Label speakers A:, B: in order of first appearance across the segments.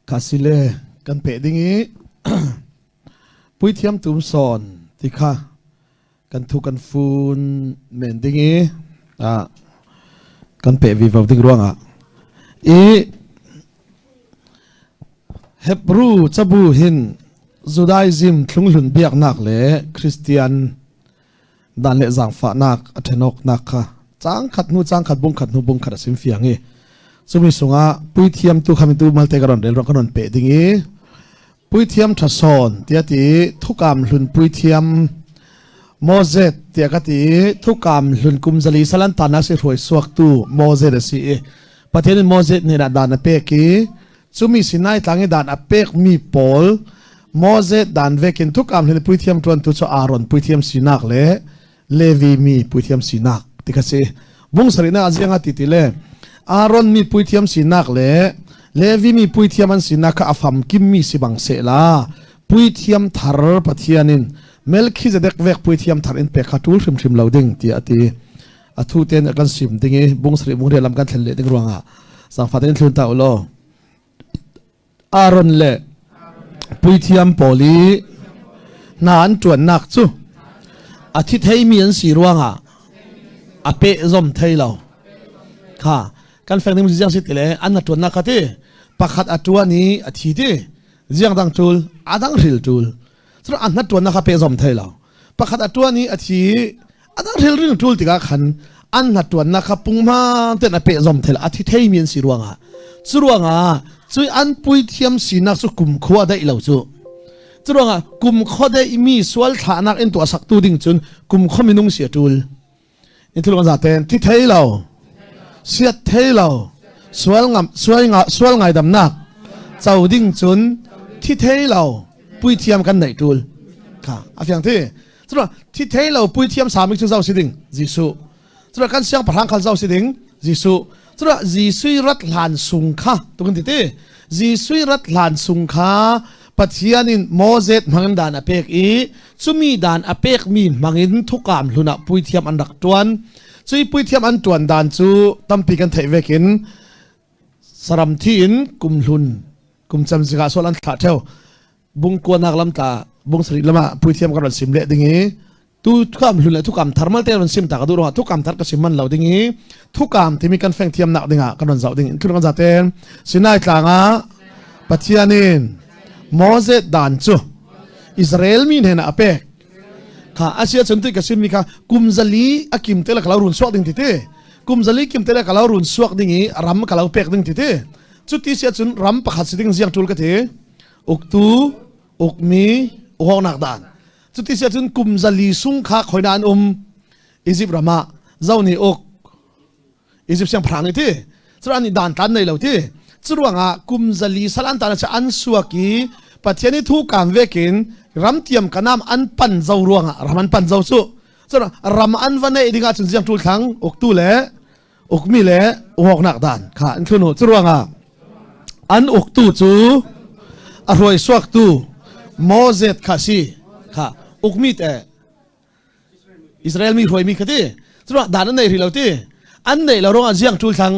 A: Kha sile kan peh ding i puithiam tum sawn ti kha kan thu kan fun men ding i kan peh vivo ding ruangah i Hebrew cabu hin Judaism thlunghlun biaknak le Christian dan le zaangfahnak a ṭhenawknak kha caang khat hnu caang khat bung khat hnu bung khat a sim fiang i cumi sungah puithiam tu khami tu malte ka ron rel ka ron pe ding i puithiam ṭha sawn tiah ti thukam hlun puithiam Moses tiah ka ti thukam hlun kum zali salan tana si hruai suak tu Moses a si i Pathian in Moses nih dan a pek i Cumi Sinai tlang i dan a pekmi pawl Moses dan vekin thukam hlin puithiam ṭuantu cu Aaron puithiam sinak le Levi mi puithiam sinak ti kha si. Bung sarihnak a ziang a ti ti le Aaron mi puithiam sinak le Levi mi puithiam an sinak kha a famkimmi si bang sehla puithiam thar Pathian in Melchizedek vek puithiam thar in pek kha ṭul hrimhrim lo ding tiah a ti. A thu ten a kan sim ding i bung sarih bung lam kan thlen leh ding ruangah sangfa tein thlun ta u law Aaron le puithiam pawl i hna an ṭuannak cu a thi theimi an si ruangah a peh zom thei lo kha kan feng ding ziang si ti le an na ṭuannak kha ti pakhat a ṭuan i a thi ti ziang dang ṭul a dang hril ṭul cun an hna ṭuannak kha peh zom thei lo pakhat a ṭuan i a thi a dang hril ring ṭul tikah khan an hna ṭuannak kha punghman ten a peh zom thei lo a thi theimi an si ruangah cu ruangah cui an puithiam sinak cu kumkhua daih lo cu cu ruangah kumkhua daih mi sual thlahnak in tuah saktu ding cun kumkhua minung si a ṭul in thil kan zaten thi thei lo siat thei lo sual ngam sual nga sual ngaidamnak co ding cun thi thei lo puithiam kan neih tul kha a fiang thi cuna thi thei lo puithiam samik cu zau si ding Jesuh cuna kan siangpahrang khal zau si ding Jesuh cuna Jesuh rat hlan sung kha tukin ti ti Jesuh rat hlan sung kha Pathian in Moses hmangin dan a pek i cumi dan a pekmi hmangin thukam hlun ah puithiam an rak ṭuan. Cui puithiam an ṭuan dan cu tampi kan theih vekin saram thi in kum hlun kum cam zikah sual an thlah ṭheo. Bungkuanak lam tla bung sarih lam ah puithiam kan ron sim leh ding i tu thukam hlun le thukam thar malte ron sim ta ka duh ruangah thukam thar ka sim man lo ding i thukam timi kan feng thiam nak dingah kan ron zoh ding thil kan zaten Sinai tlang ah Pathian in Moses dan cu Israel mi hnen ah a pek kha asia chun ti ka sim mi kha kum zali a kim te la ka lo run suak ding ti ti kum zali kim te la ka lo run suak ding i ram ka lo pek ding ti ti cu ti sia cun ram pakhat si ding ziang tul ka ti uktu ukmi uhawknak dan Cuti si ahcun kum 400 sung kha khoina an um Egypt ram ah zo nih uk Egypt siangpahrang nih ti cu an nih dan tlan nei lo ti cu ruangah kum 400 sal an tan an suak i Pathian i thu kam vekin ram tiam kanam an pan zo ruangah ram an pan zo cu cu ram an va nei dingah cun ziang tul thlang uktu le ukmi le uhawknak dan kha an thlun cu ruangah an uktu cu a hruai suaktu Moses kha si kha ukmi te Israel mi hruaimi kha ti cu dan an nei ri lo ti an nei lo ruangah ziang tul thlang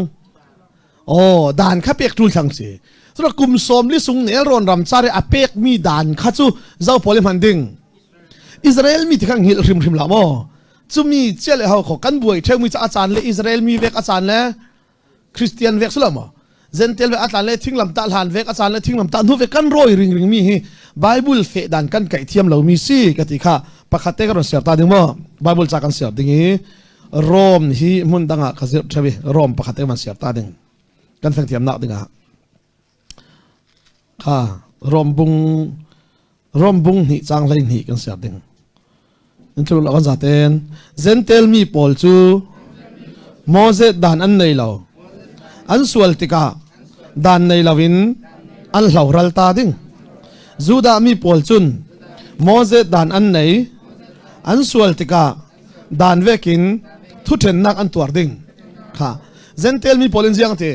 A: oh dan kha pek tul thlang si cu kum som li sung nel ron ram chare a pek mi dan kha chu zo poli man ding Israel mi ti kha ngil hrim hrim la mo Cumi cia le ho kho kan buai ṭheumi ca a caan le Israel mi vek a caan le Christian vek si lo maw? Gentel vek a tlan le thinglam tah hlan vek a caan le thinglam tah hnu vek kan rawi ring ring mi hi Bible fe dan kan kaih thiam lo mi si ka ti kha pakhat te ka ron share ta ding maw Bible ca kan share ding i Rome hi hmun dang ah ka zirh ṭheu i Rome pakhat te kan share ta ding kan feng thiam nak ding ah kha Rome bung Rome bung hnih cang hlei hnih kan share ding in tluk lo kan zaten Gentel mi pawl cu Moses dan an nei lo an sual tikah dan nei loin an hlo ral ta ding Judah mi pawl cun Moses dan an nei an sual tikah dan vekin thuthennak an tuar ding kha Gentel mi pawl in ziang ti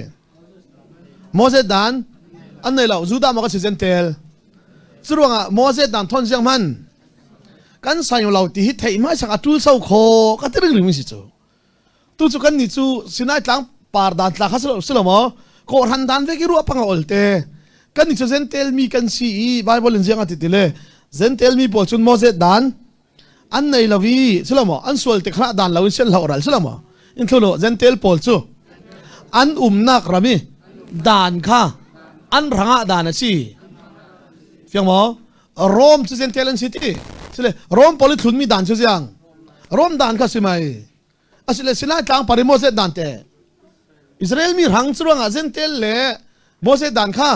A: Moses dan an nei lo Judah ma ka si Gentel cu ruangah Moses dan thon siang man kan sai lo ti hi theih mai sak a tul so kho ka ti ring ring si cu tu cu kan ni cu Sinai tlang par dan tla kha si lo maw ko ran dan ve ki ruah panga olte. Kan ni cu Gentile mi kan si i Bible in ziang a ti ti le Gentile mi pawl cun Moses dan an nei lo i silo maw an sual te kha dan lo in sian hlo ral silo maw in thlulo Gentile pawl cu an umnak ram i dan kha an rangah dan a si fiang maw Rome cu Gentile an si ti sile Rome pawl i thlunmi dan cu ziang Rome dan kha si mai asile Sinai tlang pari Moses dan te Israel mi rang cu ruangah Gentile le Moses dan kha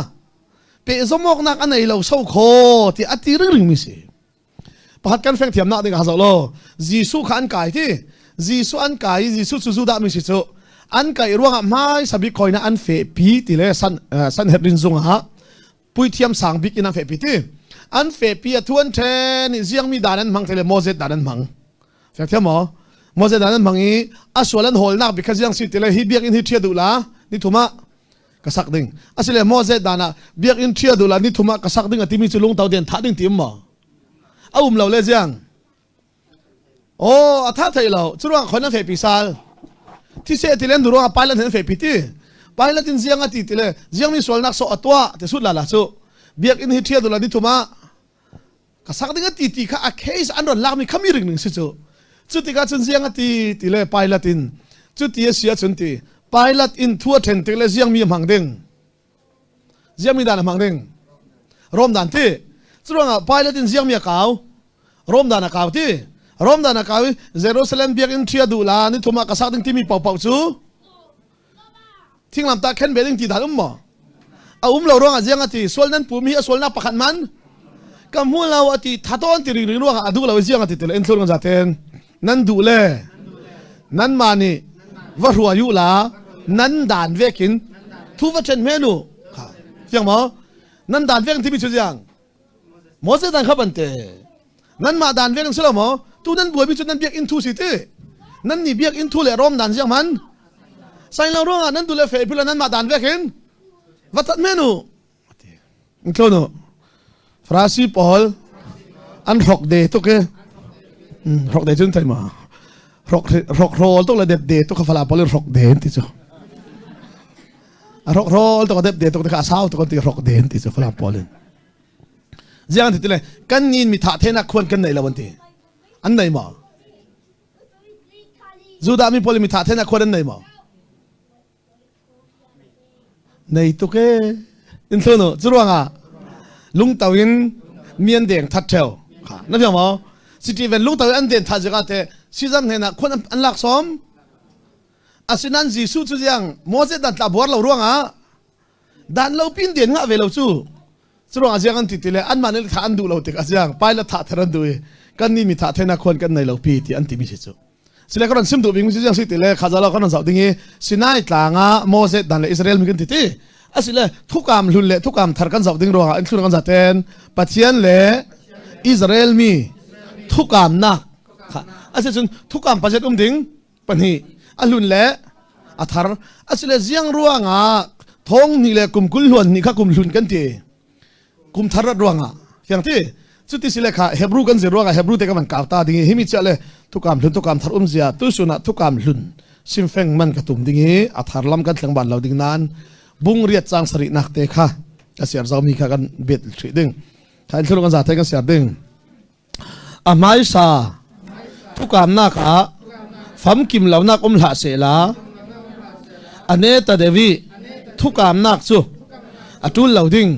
A: pehzawmawknak a nei lo so kho ti a ti ring ring mi si pakhat kan feng thiam nak ding ah zoh law Jesuh kha an kai ti Jesuh an kai i Jesuh cu Judah mi si cu an kai ruangah hmai sabik khoina an fe pi ti le san Sanhedrin zung ah puithiam sang bik in an fe pi ti an fe pi a thuan then i ziang mi dan an hmang le Moses dan an hmang fek thiam maw Moses dan an hmang i a sual an hawlnak bik kha ziang si ti le hi biakinn hi ṭhia duh la ni thum ah ka sak ding asile Moses dan ah biakinn ṭhia duh la ni thum ah ka sak ding a timi cu lungto den thah ding ti um maw a um lo le ziang Oh, a tha thei lo. Cu ruang khon an fehpi sal. Thi se ti len du ruang Pilate an fehpi ti. Pilate in ziang a ti ti le ziang mi sualnak so a tuah ti sut la la cu. Biakinn hi ṭhia dula ni thum ah ka sak ding a ti ti kha a case an ron lak mi khami ring ning si cu. Cu tikah cun ziang a ti ti le Pilate in cu ti a si ahcun ti Pilate in thu a ṭhen tik le ziang mi a hmang ding. Ziangmi dan a hmang ding? Rom dan ti. Curuangah Pilate in ziangmi a kau? Rom dan a kau ti. Rom dan a kau i Jerusalem biakinn ṭhia duh la ni thum ah ka sak ding timi paohpaoh cu thinglam ta khen ve ding ti dan um maw? A um lo ruangah ziang a ti sual nan pum hi a sualnak pakhat man ka hmu lo a ti thatawn ti ring ring ruangah a duh lo i ziang a ti ti le in thlur kan zaten nan duh le nan mah nih va hruai u la nan dan vekin thu va ṭhen hme nu kha fiang maw nan dan vek timi cu ziang Moses dan kha bante nan mah dan vek si lo maw tu nan buaipi cu nan biakinn thu si ti nan ni biakinn thu le rom dan ziang man sai lo ruangah nan duh le fe pila nan mah dan vek hin va tat me nu Tlo Farasi pawl an hrok de tuk i hrok de cun thei ma hrok hrok hrawl tuk le dep de tuk kha fala pawl in hrok de ti cu a hrok hrawl tuk a dep de tuk kha a sau tuk an ti hrok de ti cu falam pawl in ziang ti le kan nin mi thah thenak khuan kan nei lo an ti an nei maw Judah mi pawl mi thah thenak khuan an nei maw Nei tuk ee. In thlu cu ruangah lungto in mian deng that theo. Kha na fiang maw? City ven lungto in an den tha zika te sizam hnen ah khon an lak som. Asinan Jesuh cu ziang Moses dan tla buar lo ruangah dan lo pin den nga ve lo cu. Cu ruangah ziang an ti ti le anmah nih tha an duh lo tik ah ziang Pilate tha ther an duh i kan nih mi tha thena khuan kan nei lo pi ti an ti mi si cu. Sile ka ron sim duh bing si ziang si ti le khazalo kan ron zoh ding i Sinai tlang ah Moses dan le Israel mi kan ti ti. Asile thukam hlun le thukam thar kan zoh ding ruangah in thlun kan zaten Pathian le Israel mi thukam nak asicun thukam pazet um ding pahnih a hlun le a thar asile ziang ruangah thong ni le kum kul hluan ni kha kum hlun kan ti kum thar rat ruangah fiang ti cuti sile kha Hebrew kan zir ruangah Hebrew te ka man kau ta ding hi himi chia le thukam hlun thukam thar um zia tu sunah thukam hlun simfeng man ka tum ding i a thar lam kan thleng ban lo ding nan bung riat chang sari nak te kha ka siar zau mi kha kan bet thri ding kha in thlur kan za te kan siar ding A hmaisa thukamnak ah famkim lonak um hlah sehla a ne ta deuh i thukamnak cu a ṭul lo ding.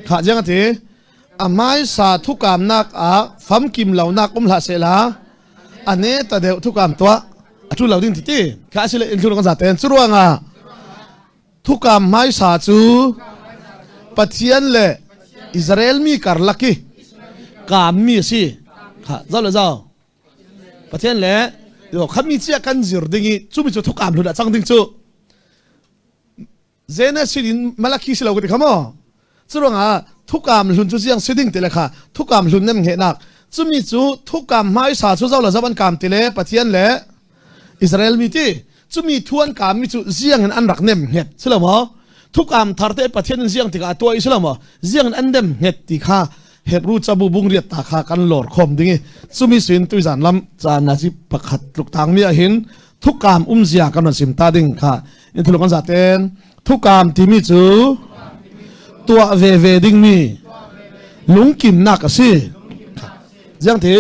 A: Khah jiang a ti. A hmaisa thukamnak ah famkim lonak um hlah sehla a ne ta deuh thukam tuah a ṭul lo ding ti ti. Kha asile in thlur kan zaten. Cu ruangah Thukam hmaisa cu Pathian le Israel mi karlak i kaammi a si. Kha zau le zau. Pathian le yo khami chia kan zir ding i cumi cu thukam hlun ah cang ding cu Genesis in Malakhi si lo ka ti kha maw? Curuangah thukam hlun cu ziang si ding ti le kha thukam hlun nem ngenak cumi cu thukam hmaisa cu zo le zo an kaam ti le Pathian le Israel mi ti cumi thu an kaam mi cu ziang in an rak nem nget si lo maw thukam thar te Pathian in ziang tikah a tuah i si lo maw ziang in an nem nget ti kha Hebrew cabu bung riat ta kha kan lor khom ding i cumi sin tuizan lam caan na si pakhat tluk tang mi ah hin thukam umzia kan ron sim ta ding kha in thuluk an zaten thukam timi cu. Tuah veve dingmi lungkimnak a si. Ziang ti?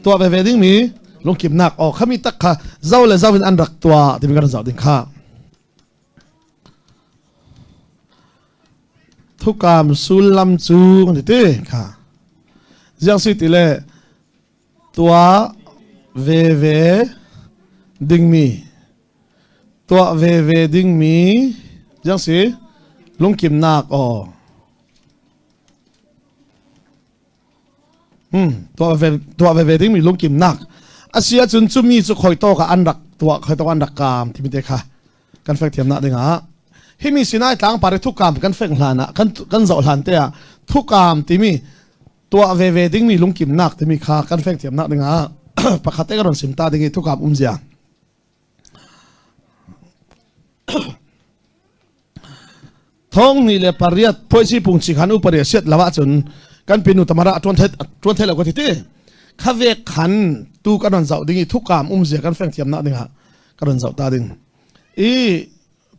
A: Tuah veve dingmi lungkimnak. Oh, khami tak kha zo le zo in an rak tuah timi kan zoh ding kha. Thukam sullam cu kan ti ti kha. Ziang si ti le tuah veve dingmi tuah veve dingmi ziang si lungkimnak aw tuah ve tuah veve dingmi lungkimnak a si ahcun cumi cu khoi tawk ah an rak tuah khoi tawk an rak kaam timi te kha kan fek thiam nak dingah himi sinai tlang pare thukam kan fek hlan ah kan kan zoh hlan te ah thukam timi tuah veve dingmi lungkimnak timi kha kan fek thiamnak dingah pakhat te ka ron sim ta ding i thukam umzia thong ni le pariat phoisi pung chi khan upari siat lawa cun kan pinu tamara tuan the tuan the lo ko ti ti kha vek khan tu kan ron zau ding i thukam umzia kan feng thiamnak dingah ka ron zau ta ding i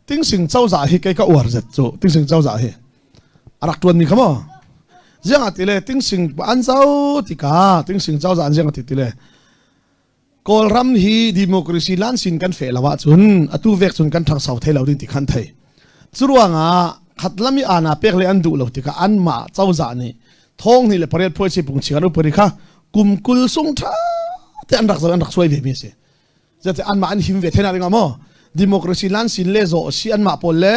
A: tingsing cozah hi kei ka uar zet cu tingsing cozah hi a rak tuan mi kha maw ziang ti le tingsing an zau tika tingsing cozah an ziang ti ti le Kawlram hi democracy lan sin kan fe lo ahcun atu vek cun kan ṭhangso thei lo ding ti khan thei curuangah khatlami ana pek le an duh lo tikah anmah cozah nih thong ni le pariat phuai si pung chian upari kha kum kul sung ṭha te an rak zo an rak suai ve mi si zate anmah an him ve thei na ringa maw democracy lan sin le zo si anmah pawl le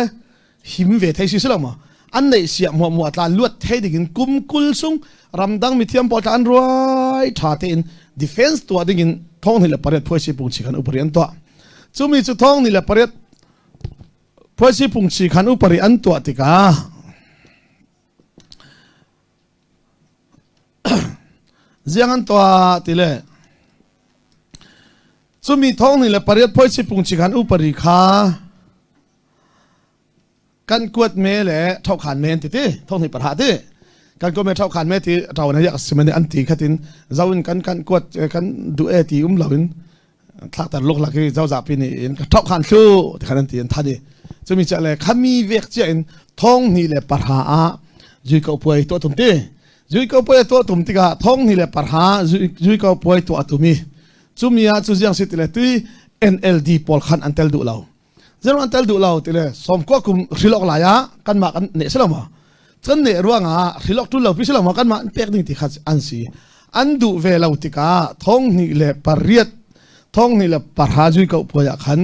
A: him ve thei si si lo maw an neih sia muah muah tla luat thei ding in kum kul sung ramdang mithiam pawl tla an ruai tha tein defense tuah ding in thong ni le pariat phuai si pung chi khan upari an tuah chumi chu thong ni le pariat phuai si pung chi khan upari an tuah tikah Ziang an tuah ti le cumi thong ni le pariat phoi si pung chi khan upari kha kan kuat me le thokhan me an ti ti thong ni parha ti kan kuat me thokhan me ti tawon yak simani an ti khatin zawin kan kan kuat kan du e ti um loin thlaktar luk lak i zoza pi nih in ka thok khan thlu ti khan an ti an than i cumi cha le khami vek chia in thong ni le parha a zui ko puai to tum ti zui ko puai to tum tikah thong ni le parha zui ko puai to atumi cumi ah cu ziang si ti le tui NLD pawl khan an tel duh lo zero an tel duh lo ti le som ko kum hrilok lai ah kan mah kan ne selo ma kan ne ruangah hrilok tul lo pi selo ma kan mah an pek ding ti kha an si an duh ve lo tikah thong ni le pariat thong ni le parha zui ko puai ah khan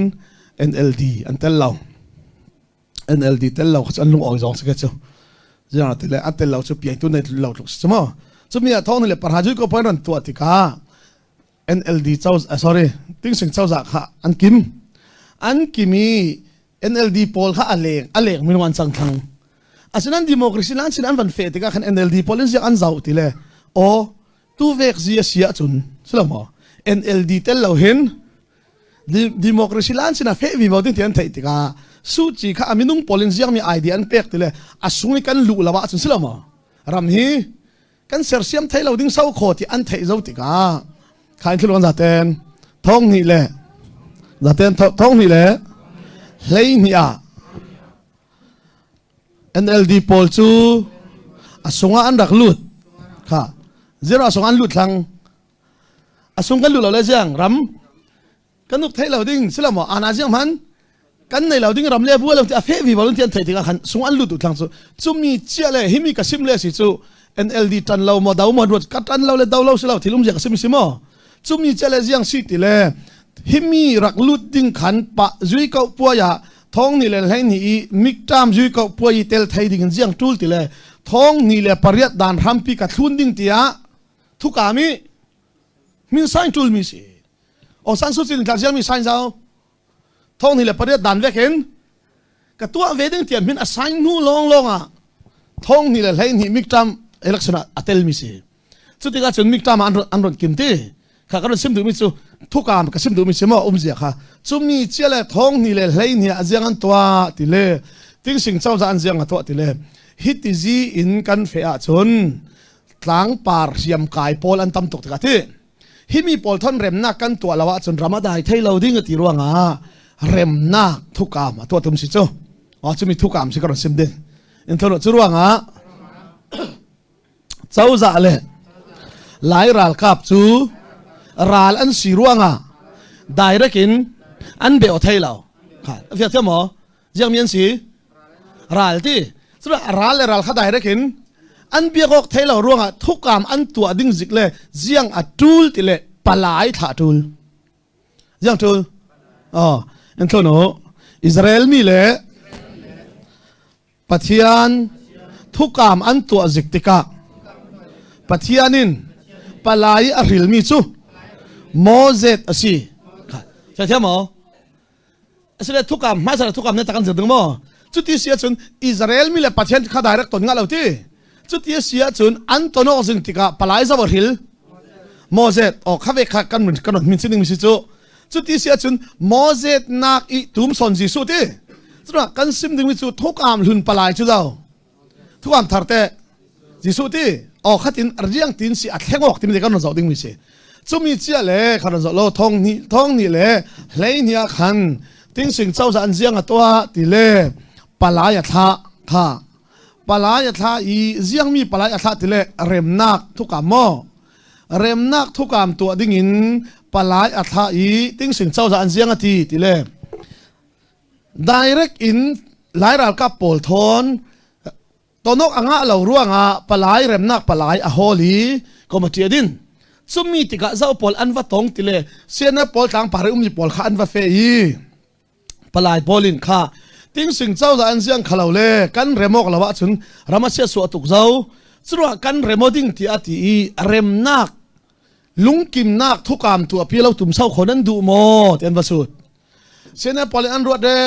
A: NLD an tel lo NLD tel lo kha an lung oi zong si ke chu zero ti le an tel lo chu piang tu nei lo tluk si mo chumi ah thong ni le parha zui ko puai ran tua tikah NLD cozah sorry Tingsing cozah kha an kim an kim i NLD pawl kha a leng a leng minung an cang thlang asinan democracy lan sin an van fe tikah khan NLD pawl in ziak an zau ti le o tu vek zi a si ahcun silo maw NLD tel lo hin democracy lan sin a fe vi mo ding ti an theih tikah Suh Kyi kha a minung pawl in ziak mi ID an pek ti le a sung i kan luh lo ahcun silo maw ram hi kan sersiam thei lo ding so kho ti an theih zo tikah khain thil zaten thong hnih le zaten thong hnih le hlei hnih ah NLD pawl cu a sungah an rak lut kha zero a sung an lut thlang a sung kan lut lo le ziang ram kan uk thei lo ding sila maw ana ziang man kan nei lo ding ram le bu lo ti a fe vi lo ti an thei tikah khan sung an lut thlang cu chumi chia le himi ka sim le si cu NLD tan lo mo do mo ruat ka tan lo le do lo si lo thilum zia ka sim si mo chumi chia le ziang si ti le himi rak lut ding khan pa zui ko puaya thong ni le hlei ni i miktam zui ko puai tel thei ding ziang tul ti le thong ni le pariat dan rampi ka thlun ding tia thukami min sain tul mi si Aung San Suu Kyi tla ziang mi sign zau thong ni le pariat dan vek in ka tuah ve ding tiam hin a sign hnu lawng lawng ah thong ni le hlei ni miktam election ah a tel mi si cu tikah cun miktam ah an ron kim ti kha ka ron sim duh mi cu thukam ka sim duh mi si maw um zia kha cumi chia le thong ni le hlei ni a ziang an tuah ti le tingsing cozah an ziang a tuah ti le hiti zi in kan fe ah cun tlangpar hriam kai pawl an tam tuk tikah ti Himi pawl thon remnak kan tuah lo ahcun ram a dai thei lo ding a ti ruangah remnak thukam a tuah tum si cu. Aw cumi thukam si ka ron sim ding. In thon cu ruangah cozah le Lai ralkap cu ral an si ruangah direct in an beo thei lo. Kha fiak thiam maw? Ziang mi an si? Ral ti. Cu ral le ral kha direct in an biak awk thei lo ruangah thukam an tuah ding zik le ziang a tul ti le palai thla tul. Ziang tul? Oh, in thlono Israel mi le Pathian thukam an tuah zik tikah Pathian in palai a hrilmi cu Moses a si. Thiam maw? Asile thukam hmaisa thukam ne takan zir ding maw? Cuti si ahcun Israel mi le Pathian kha direct ton nga lo ti. Cuti si ahcun an tonok zing tikah palai zaw hril Moses o kha ve kha kan kan min sining mi si cu cuti si ahcun Moses nak i tum son Jesuh ti cuna kan sim ding mi cu thukam hlun palai cu zo thukam thar te Jesuh ti o khatin riang tin si a thleng ok timi kan zo ding mi si cumi chia le khan zo lo thong ni thong ni le hlei ni ah khan ting sing chau za an ziang a tua ti le palai a thla tha palai a thla i ziangmi palai a thla ti le remnak thukam maw remnak thukam tuah dingin palai a thla i tingsing cozah an ziang a ti ti le direct in lai ralkap pawl thawn tonok anga lo ruangah palai remnak palai a hawl i committee adin cumi tikah zau pawl an va tong ti le CNF pawl tlang pare ummi pawl kha an va fe i palai pawl in kha tingsing cozah an ziang khalo le kan remok lo ahcun ram a sia suah tuk zo curuah kan remo ding ti a ti i remnak lungkimnak thukam tu a pi lo tum sau kho nan duh maw ti an va sut sene pawl an ruat re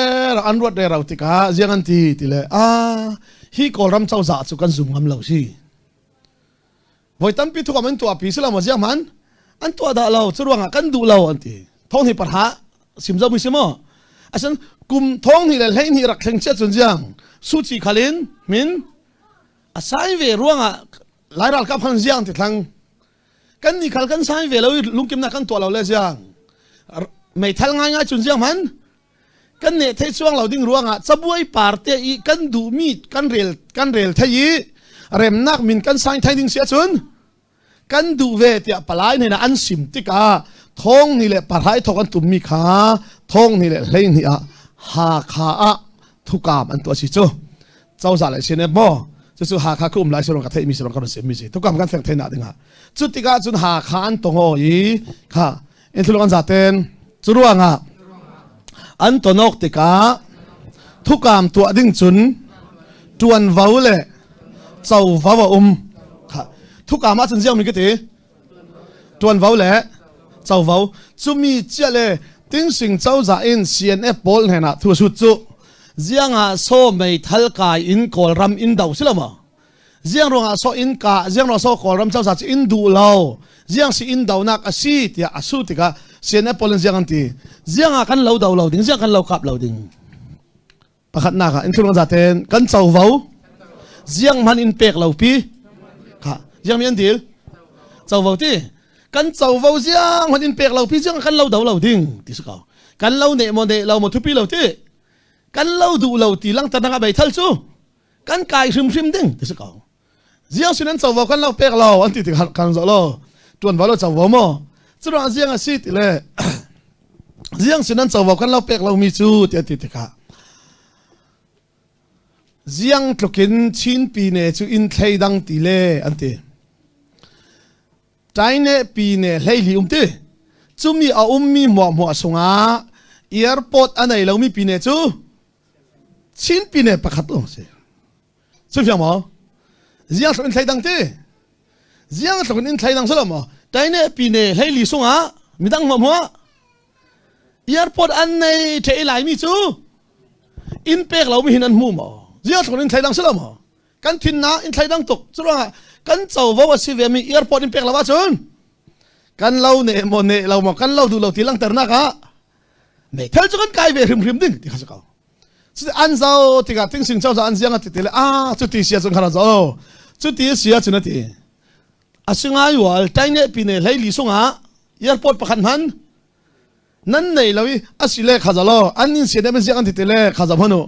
A: an ruat re rau tikah ziang an ti ti le a hi kawlram cozah cu kan zum ngam lo si Voi tampi thukam an tuah pi sila maw ziang man an tuah dah lo cu ruangah kan duh lo an ti. Thong hi parha sim zo mi si maw? Asan kum thong ni le hlei ni rak thleng chia cun ziang suci khalin min asai ve ruangah lai ralkap khan ziang ti thlang kan ni khal kan sai ve lo lungkim na kan tuah lo le ziang meithal ngai ngai cun ziang man Kan ne thei chuang lo ding ruangah cabuai par te i kan duhmi kan rel kan rel thei i remnak min kan sign thai ding si ahcun kan duh ve tiah palai hnen ah an sim tikah thong ni le parhai thok an tummi kha thong ni le hlei ni ah Hakha ah thukam an tuah si cu cozah le sin maw cucu Hakha khu um lai sirong ka theih mi sirong kan sim mi si thukam kan feng thei na dingah cu tikah cun Hakha an tongo i kha in thulung an zaten cu ruangah an tonok tikah thukam tuah ding cun tuanvo le covo a um thukam ah cun ziang mi ka ti tuanvo le covo cumi chia le tingsing cozah in CNF pawl hnenah thu sut cu ziangah so meithal kai in kawlram in do si lo maw Ziang ruangah so in ka ziang ruangah so Kawlram cozah cu in duh lo ziang si in donak a si tiah a su tikah CNF pawl in ziang an ti ziang ah kan lo do lo ding ziang kan lo kap lo ding pakhatnak ah in thlung zaten kan covo ziang man in pek lo pi kha ziang mi an dil covo ti kan covo ziang man in pek lo pi ziang kan lo do lo ding ti si ko kan lo ne mo ne lo mo thupi lo ti kan lo duh lo ti lang tanang a beithal cu Kan kai hrimhrim ding ti si ko. Ziang sin an covo kan lo pek lo an ti ti kan zo lo. Tuan va lo covo mo. Curuang ziang a si ti le ziang sin an covo kan lo pek lo mi cu ti an ti tikah ziang tlukin Chin pine cu inn thlei dang ti le an ti. Taine pine hleili um ti. Cumi a ummi hmuahhmuah sungah airport a nei lomi pine cu Chin pine pakhat lawng si. Cu fiang maw? Ziang thluk in thlei dang ti. Ziang thluk in thlei dang silo maw? Taine pine hleili sungah midang hmuah hmuah airport an nei thei lai mi cu in pek lo mi hin an hmu maw? Ziang thluk in thlei dang silo maw? Kan thin na in thlei dang tuk. Cu ruangah kan covo a si ve mi airport in pek lo ahcun kan lo ne maw ne lo maw kan lo duh lo ti langhternak ah meithal cu kan kai ve hrimhrim ding ti kha si ko cuti an zo tikah tingsing cozah an ziang a ti ti le ah cuti sia cun khan zo cuti sia cun a ti asingai wal taine pine hleili sungah airport pakhat hman nan nei lo i asile kha zalo an in sia dem ziang an ti ti le kha zam hanu.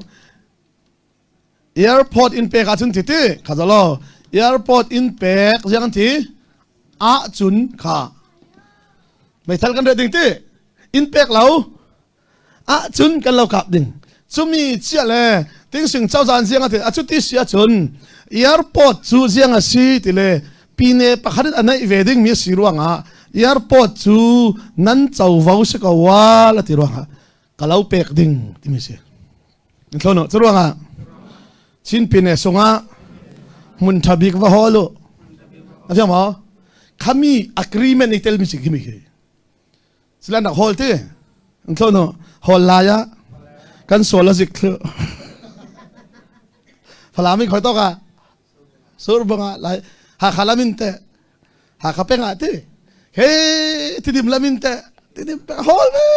A: Airport in pek ahcun ti ti kha zalo airport in pek ziang ti ahcun kha meithal kan re ding ti in pek lo ahcun kan lo kap ding cumi chia le tingsing cozan ziang ati acu ti si ahcun airport cu ziang a si ti le pine pakhat in a neih ve ding mi a si ruangah airport cu nan covo si ko wa la ti ruangah ka lo pek ding timi si thlono cu ruangah Chin pine sungah hmun tha bik va hawl u a fiang maw khami agreement i tel mi si khimi khi silan rak hawl ti thlono hawl lai ah kan sual a zik thlu Falami khoi tok ah sur banga lai Hakha lamin te Hakha peng ah ti he tidim lamin te tidim peng hawl ve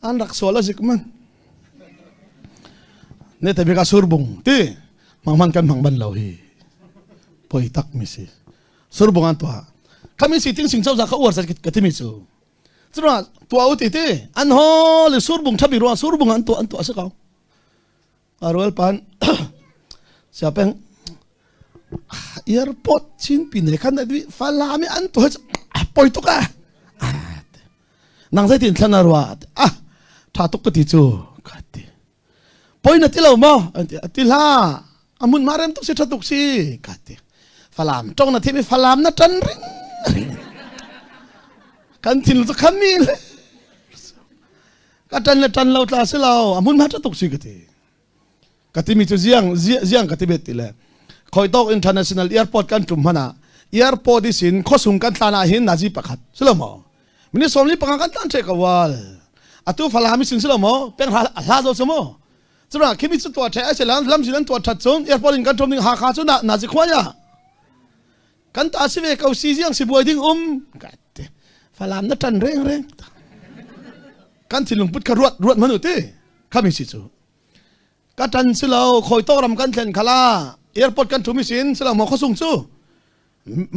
A: an rak sual a zik man ne te bika surbung ti mang man kan mang ban lo hi poi tak mi si surbung an tua kami si ting sing chau za kha uar sa ka timi chu chura tua u ti ti an ho le surbung thabi ro surbung an tua an tua se kau Arual pan siapeng airport chin pin he khan adui falami an to poi tuk a nang zai tin thlan arwa ah tha tuk ka ti chu ka ti poi na ti lo mo ti hla amun ma rem tuk si tha tuk si ka ti falam tong na thimi falam na tan ring kan thin lu khan mi le Ka ṭan le ṭan lo tla si lo, a hmunhma ṭha tuk si ka ti. Ka timi cu ziang ziang ka ti bet ti le khoi tawk international airport kan tum hmana airport i sin khosung kan tlan ah hin nazi pakhat si lo maw mini sawmli panga kan tlan ṭhe ka wal atu falam i sin si lo maw peng hla hla zo chu maw cura khimi cu tua ṭhe ai se lam lam sin an tua ṭhat cun airport in kan tum ding Hakha cu na nazi khua ya kan ta si ve ko si ziang si buai ding um ka ti falam na ṭan reng reng kan thinlung put kha ruat ruat manu ti khami si cu ka ṭan si lo khoi tawk ram kan thlen khala airport kan thumi sin si lo mo khosung cu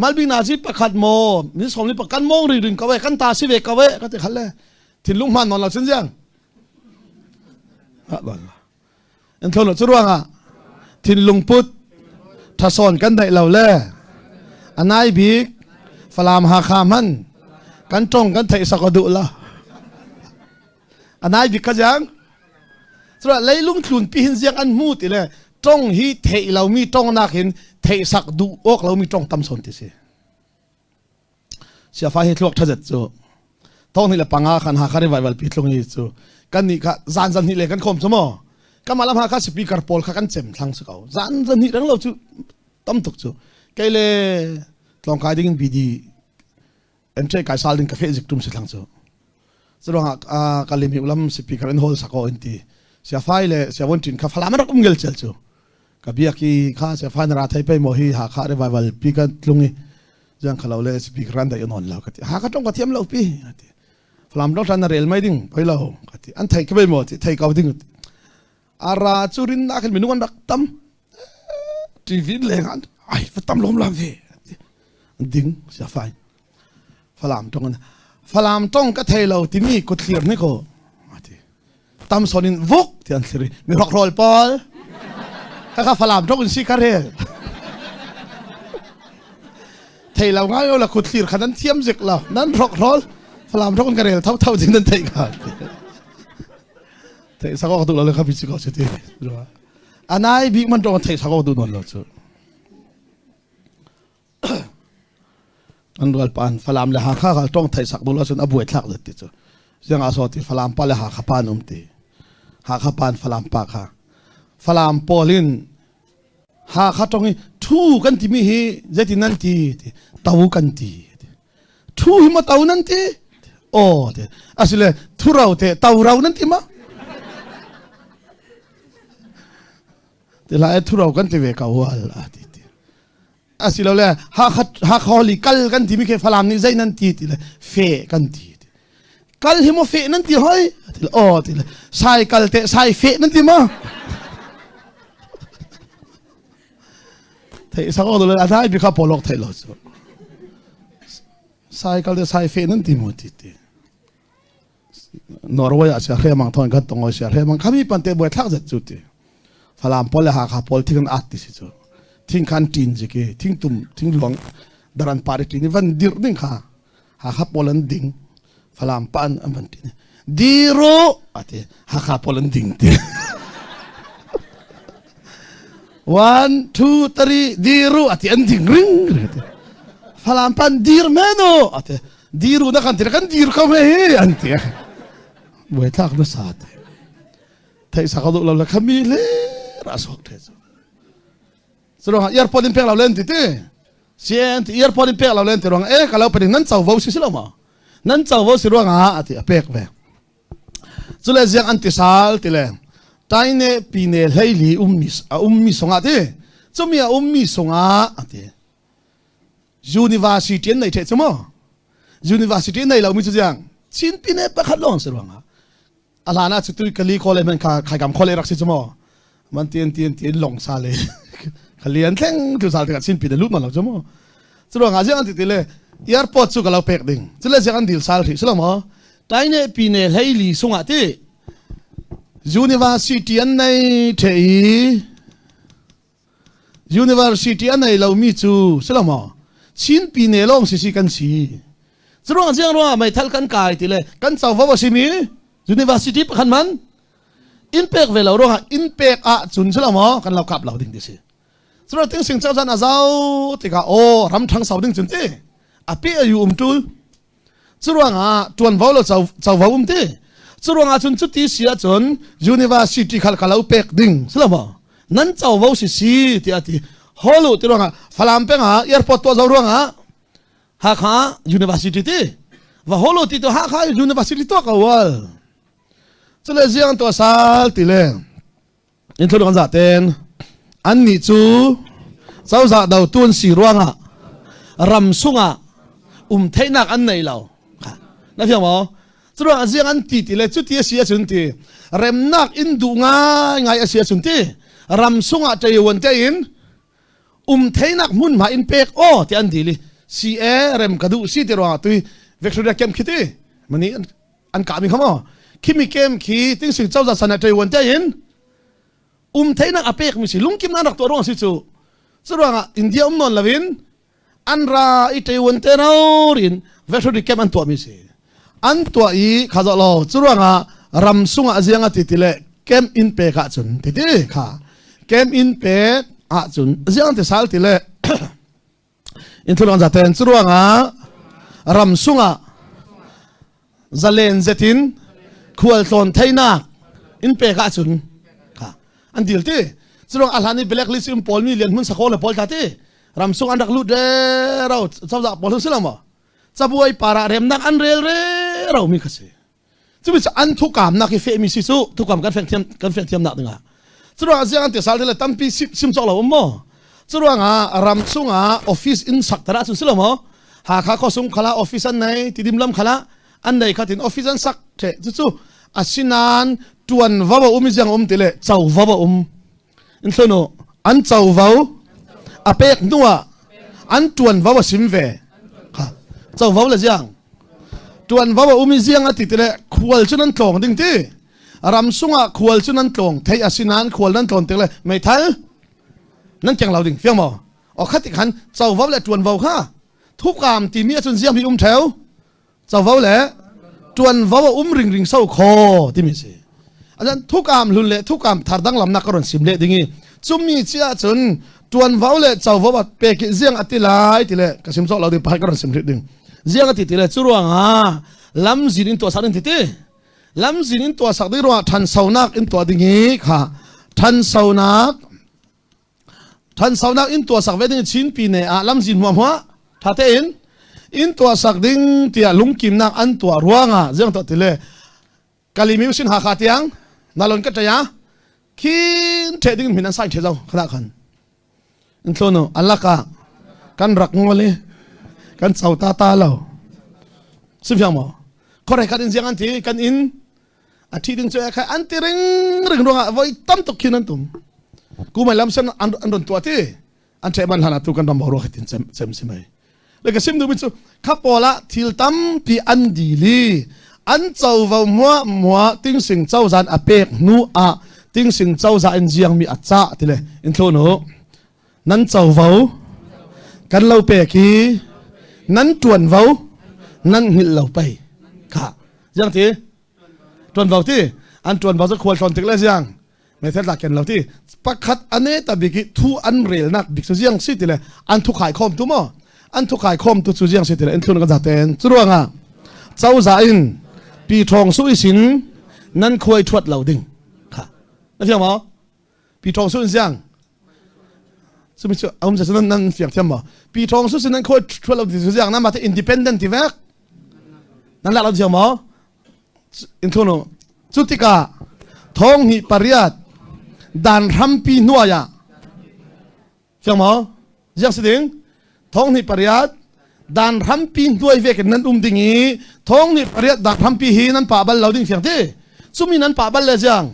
A: malbi na si pakhat mo min som li kan mong ring ring kawe kan ta si ve kawe ka ti khal le thinlung man non lo chin jiang ha lon An thlo lo cu ruangah thinlung put thasawn kan daih lo le anai bik Falam Hakha hman kan tong kan theih sak duh la anai bik kha jiang cura leilung thlun pi hin ziang an hmu ti le tong hi theih lomi tong nak hin theih sak duh awk lomi tong tam son ti si Siafa hi thluak ṭhazet cu thong hnih le panga khan Hakha revival pi thlung hi cu kan nih kha zan zan hnih le kan khom cu maw kamah lam Hakha speaker pawl kha kan cem thlang si ko zan zan hnih reng lo cu tam tuk cu kei le tlawngkai ding in BD MJ kai sal ding ka fe zik tum si thlang cu curuangah kalimi ulam speaker in hall sako in ti siafai le siavon tin kha falam rak um ngel chel cu ka biak i kha siafai na ra thei pe mo hi Hakha revival pi kan tlung i jiang khalo le speaker an dai non lo ka ti Hakha tong ka thiam lo pi ti falam dong than na rel mai ding poi lo ka ti an thei ka be mo ti thei ko ding ara chu rin na khan minung an rak tam TV leng an ai va tam lom lam ve ding siafai Falam tong an Falam tong ka thei lo timi kut thlir ni ko ati tam son in vuk ti an thlir mi rok rol pawl ka ka Falam tong in si ka rel thei lo ngai la kut thlir khan an thiam zik lo nan rok rol Falam tong ka rel thau thau din nan thei ka thei sakok tu lo le kha bi chi ko chu ti anai bik man tong thei sakok du non lo chu An rualpa an Falam le Hakha kha tawng theih sak dul ahcun a buai thlak zet ti cu. Ziang ah saw ti Falam pa le Hakha pa an um ti. Hakha pa an Falam pa kha. Falam pawl in Hakha tawng i thu kan timi hi zeitin nan ti ti to kan ti. Thu hi ma to nan ti? Aw ti. Asile thu ro te to ro nan ti ma? Ti lai thu ro kan ti ve ko al a ti ti. Asilole Hakha Hakha li kal kan timi khi Falam nih zei nan ti ti le fe kan ti. Kal hi maw fe nan ti hoi? Ti le aw ti le sai kal te sai fe nan ti ma? Thei sak o le adai bi kha polok thei lo chu. Sai kal te sai fe nan ti mo ti ti. Norway ah sia hre mang thon kan tongoi sia hre mang khami pan te buai thlak zet chu ti. Falam pawl le Hakha pawl thing an at ti si cu. Thing khan ṭin zik i thingtum thingluang daran par i ṭin i van dirh ding kha Hakha pawl an ding. Falam pa an an van ṭin. Diru ati Hakha pawl an ding ti. One, two, three, diru ati an ding ring ring ati. Falam pan dir menu ati. Diru na kan ti kan dir ko me hi an ti. Buai thlak na sa te. Thei sa ka duh lo le khami le ra sok the chu. Suro airport in pek lo len ti ti. Sian ti airport in pek lo len ti ruang e ka lo paning nan covo si si lo ma. Nan covo si ruang ah ati a pek ve. Cule ziang an ti sal ti le taine pine hleili ummi a ummi sungah ti cumi a ummi sungah ati university an nei the chu mo university nei lo mi chu ziang Chin pine pakhat lawng si ruangah a hlan ah cu tui kali khole man kha khaikam khole rak si chu mo man tian tian tian long sa le khali an thleng tu sal tikah Chin pine lut man lo chu mo cu ruangah ziang an ti ti le airport cu ka lo pek ding cule ziang an dil sal hrih si lo maw taine pine hleili sungah ti university an nei the i university an nei lomi cu si lo maw Chin pine lawng si si kan si cu ruang ziang ruangah meithal kan kai ti le kan covo a simi university pakhat man in pek ve lo ruangah in pek ah cun si lo maw kan lo kap lo ding ti si Cura ting sing chan a zau tikah aw ram ṭhang sau ding cun ti a pi a yu um ṭul curuangah ṭuanvo lo covo um ti curuangah cun cuti si ahcun university khal ka lo pek ding si lo maw nan covo si si tiah ti holu ti ruangah Falam peng ah airport tuah zo ruangah Hakha University ti va holu ti tu Hakha University tuah ko wal cule ziang tuah sal ti le In thlu kan zaten annih cu cozah dotu an si ruangah ram sungah um theihnak an nei lo. Na fiang maw? Curuang ah ziang an ti ti le cuti a si ahcun ti remnak in duh ngaingai a si ahcun ti ram sungah ṭeiuan tein um theihnak hmunhma in pek aw ti an dil i si e rem ka duh si ti ruangah tui Victoria camp khi ti mani an kahmi kha maw khimi kem khi tingsing cozah san ah Taiwan te in um theihnak a pekmi si lungkim an rak tuah ruang si cu cu ruangah India um nawn loin an ra i Taiwan te rin veterinary camp an tuahmi si an tuah i kha zawh lo cu ruangah ram sungah ziang a ti ti le camp in pek ahcun ti ti kha camp in pek ahcun ziang ti sal ti le In thulong zaten cu ruangah ram sungah zalen zetin khualtlawn theinak in pek ahcun kha an dil ti curuang a hlan i blacklist um pawl mi lian hmun sakho le pawl ta ti ram sung an rak lut re ro cozah pawl si lo maw cabuai para remnak an rel re ro mi kha si Cumi cu an thukamnak hi fehmi si cu thukam kan fek thiam kan fek thiamnak dingah. Curuangah ziang an ti sal le tampi sim cawk lo um maw? Curuangah ram chungah office in sak tar ahcun si lo maw? Hakha khuasung khala office an nei, Tidim lam khala an nei khatin office an sak the cucu asinan tuanvo a um i ziang um ti le covo a um. In thlunu an covo a pek hnu ah an tuanvo a sim ve. Kha covo le ziang tuanvo a um i ziang a ti ti le khual cu nan tlawng ding ti ram sungah khual cu nan tlawng thei asinain khual nan tlawn tik le meithal nan keng lo ding fiang maw o khat ti khan covo le tuanvo kha thukam timi ahcun ziang hi um theo covo le ṭuanvo a um ringring so kho timi si ajan thukam hlun le thukam thar danglamnak ka ron sim le ding i cumi chi ahcun ṭuanvo le covo a pek i ziang ati lai ti le ka sim cawk lo ding pakhat ka ron sim rih ding ziang ati ti le cu ruangah lamzin in tuah sak ding ti ti lamzin in tuah sak ding ruangah ṭhansonak in tuah ding i kha ṭhansonak Ṭhansaunak in tuahsak ve ding Chin pine ah lamzin hmuahhmuah ṭha tein in tuahsak ding tiah lungkimnak an tuah ruangah ziang tuah ti le Kalimi sin Hakha tiang nalon ka ṭaya khin ṭhe ding min an sign ṭhe zo khana khan in thlonu alaka kan rak ngol i kan chau ta ta lo sim fiang maw khore khat in ziang an ti kan in a thi ding cu khai an ti ring ring ruangah voi tam tuk khin an tum kumai lam sen an an ron tuah ti an ṭhe ban hlan tu kan ram boruak tin cem cem si mai le ka sim du mi cu kha pawl ah thil tampi an dili an covo mua mua ting sing cozan a pek hnu ah. Tingsing cozah in ziang mi a cah ti le in thlun u. Nan covo kan lo pek hi nan ṭuanvo nan hngilh lo pei. Kha ziang ti ṭuanvo ti an ṭuanvo cu khual tlawn tik le ziang meithal tlak ken lo ti pakhat ane ta bik i thu an relnak bik cu ziang si ti le an thu khai khom tu maw an thu khai khom tu cu ziang si ti le in thlun kan zaten cu ruangah cozah in pi ṭhawng su isin nan khuai ṭhuat lo ding kha na fiang maw pi ṭhawng su in ziang sumi cu um se nan nan fiang thiam maw pi ṭhawng su sin nan khuai ṭhuat lo ti cu ziang nan mah te independent ti vek nan lak lo thiang maw in thunu cu tikah thong hnih pariat dan hrampi hnuai ah fiang maw ziang si ding thong hnih pariat dan hrampi hnuai vek in nan um ding i thong hnih pariat dan hrampi hi nan pa bal lo ding fiang ti cumi nan pa bal le ziang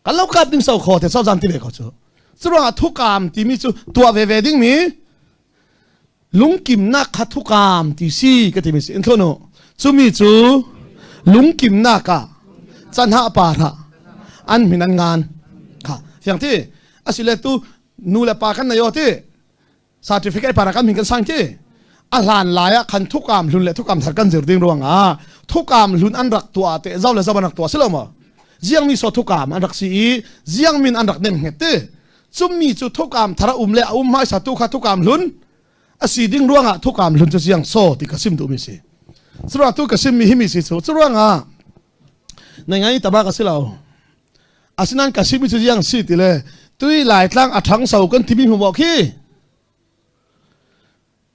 A: kan lo kap ding so kho te so zan ti ve ko cu curuangah thukam timi cu tuah ve ve ding mi Lungkimnak kha thukam ti si ka timi si in thlun u. Cumi cu lungkimnak ah canhah par ah an min an ngan kha fiang ti asile tu nu le pa kan nei o ti certificate para kan min kan sang ti a hlan lai ah khan thukam hlun le thukam thar kan zir ding ruangah thukam hlun an rak tuah te zau le zau an rak tuah si lo maw ziang mi so thukam an rak si i ziang min an rak nem nget ti Cummi cu thukam thar a um le a um hmaisa tu kha thukam hlun a si ding ruangah thukam hlun cu siang saw ti ka sim duhmi si. Curuang tu ka simmi hi mi si cu curuangah na ngai tabak a si lo. Asinain ka simmi cu ziang si ti le tui Laitlang a ṭhangso kan timi hmu maw khi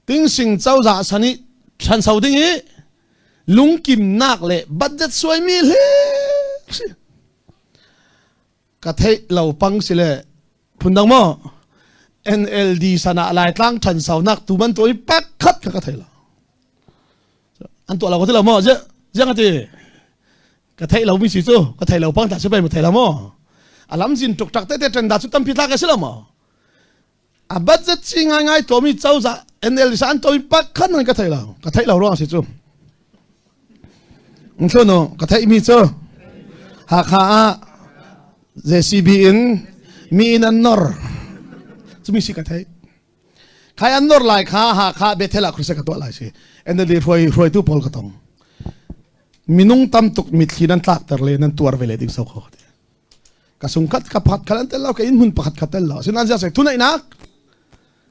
A: Tingsing cozah san i ṭhanso ding i lungkimnak le budget suaimi hle si. Ka theih lo pang si le phundang maw NLD sana Laitlang ṭhansaunak tu ban tuah i pakhat kha ka thei lo. An tuah lo ka ti lo maw? Ziang a ti? Ka theih lo mi si cu ka thei lo pang ta si pei mu thei lo maw? A lam zin tuk tak te te ṭen da cu tampi tlak a si lo maw? A budget si ngai ngai tuahmi cozah NLD sa an tuahmi pakhat nan ka thei lo. Ka theih lo ruang si cu. Ngthunu ka theihmi cu Hakha ah JCB in mi in an nor. Cumi si ka theih. Khai an nor lai kha Hakha Bethel ah Christ ka tuah lai si. NLD hruai hruaitu pawl ka tong. Minung tam tuk mitthli nan tlakter le nan tuar ve le ding so kho. Ka sungkhat ka pakhat khal an tel lo ka inn hmun pakhat kha tel lo. Sinan sia sai thunaihnak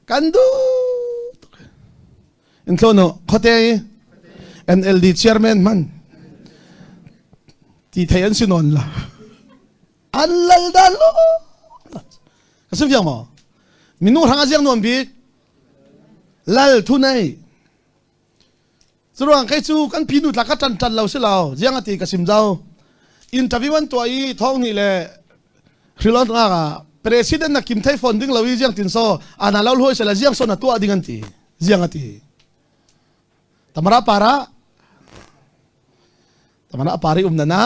A: kan duh tuk. In thlawnu khuate i NLD chairman hman ti thei an si nawn la. An lal dan lo. Ka sim fiang maw? Minu hrang a ziang nuam bik. Lal thu nei. Curuang kei cu kan pinu tla ka ṭan ṭan lo si lo. Ziang ati ka sim zau. Interview an tuah i thong nih le hrilon nga ah president na kim thei phone ding lo i ziang tin so ana lo lhoi se la ziang so na tuah ding an ti. Ziang ati. Tamara para Tamara pari um na na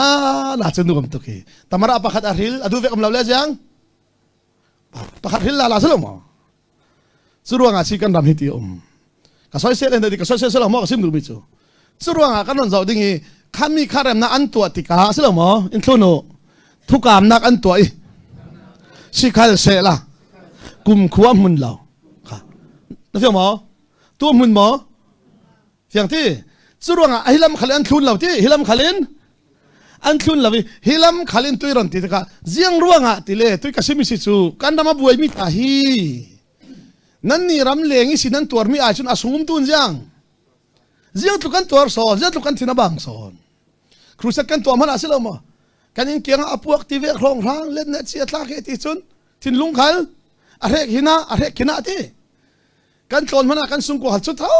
A: na chu nuam tuk hi. Tamara pakhat a hril adu vek um lo le ziang. Pakhat hril la la se lo mo. Cu ruangah si kan ram hi ti um. Ka soisel en ka soisel selo maw ka sim duhmi cu. Cu ruangah kan ron zoh ding i khami kha remnak an tuah tikah si lo maw in thlun u thukamnak an tuah i sikhal seh la kum khua hmun lo kha na fiang maw tu hmun maw fiang ti cu ruangah a hilam khal in an thlun lo ti hilam khal in an thlun lo i hilam khal in tui ron ti tikah ziang ruangah ti le tui ka simi si cu kan ram a buaimi ta hi nan nih ram leng i sin an tuarmi ai cun a sungum tun ziang ziang tluk kan tuar sawn ziang tluk kan thin a bang sawn crusade kan tuah hmanh ah si lo maw kan in kiang ah a puak ti ve hrong hrang let ne chi a tlak he ti cun thinlung khal a hrek hina a hrek khina ti kan tlawn hmanh ah kan sung ko hal cu tho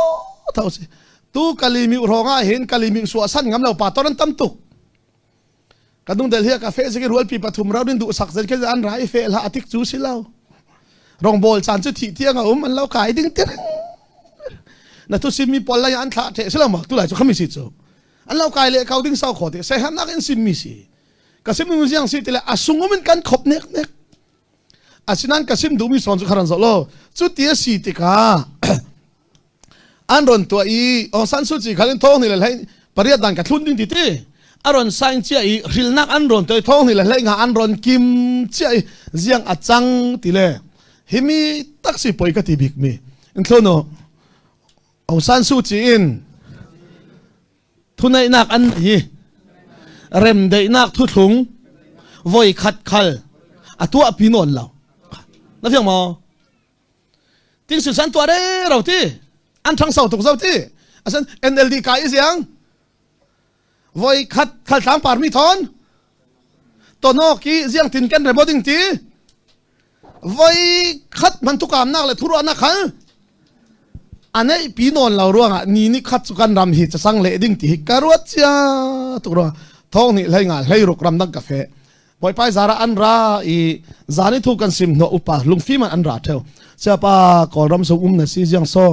A: tho si tu kalimi hrawng ah hin kalimi suah san ngam lo pa ton an tam tuk kan dung del hi ka fe siki rual pi pathum rau din du sak zen ke an rai fe la atik chu si lo rong bol chan chu thi tiang a um an lo kai ding tir na tu sim mi pol lai an thla the si lo ma tu lai chu khami si chu an lo kai le kau ding sau kho te se han nak in sim mi si ka sim mi siang si tile asungum in kan khop nek nek Asinain ka sim duhmi sawn cu kha ran zoh law cu ti a si tikah an ron tuah i Aung San Suu Kyi khan in thong ni le hlei pariat dan ka thlun ding ti ti. A ron sign cia i hrilnak an ron toi thong ni le hlei nga an ron kim cia i ziang a cang ti le himi taksi poi ka ti bik mi. In thlono Aung San Suu Kyi in thuneihnak an i remdeihnak thuthlung voi khat khal a tuah pi nawn lo. Na fiang maw? Ting sil san tuah re ro ti an thang sau tuk zo ti asan NLD kai i ziang voi khat khal tlang par mi thon tono ki ziang tin kan remo ding ti voi khat man tukam nak le thuru na khal anei pi non lo ruangah ni ni khat chu kan ram hi chasang le ding ti hi ka ruat cia tuk ro thong ni hlei nga hlei ruk ram dang ka fe Bawipa zara an ra i zani thu kan sim hno upa lungfim an ra theo siapa kawlram sung um na si jiang so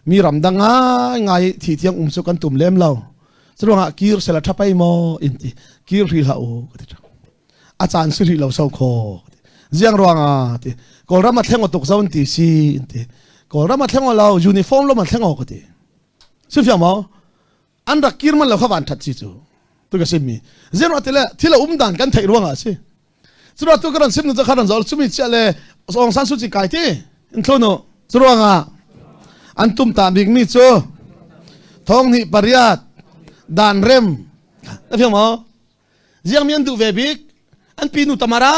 A: mi ram dang ngai ngai thi thiang um su kan tum lem lo churuangah kir sela thapai mo in ti kir ri hla u ka ti a caan si ri lo so kho ziang ruanga ti kawlram a thleng tuk zon ti si in ti kawlram a thleng lo uniform lo ma thleng ka ti si fiang mo an rak kir man lo kha van that si cu tu ka sim mi zero tile thil a um dan kan theih ruangah si cura tu ka ran sim nu kha ran zol chumi chia le Aung San Suu Kyi kai ti in thlo cu ruangah an tum ta bik mi cu thong hnih pariat dan rem na fiang maw ziang mi an duh ve bik an pi nu tamara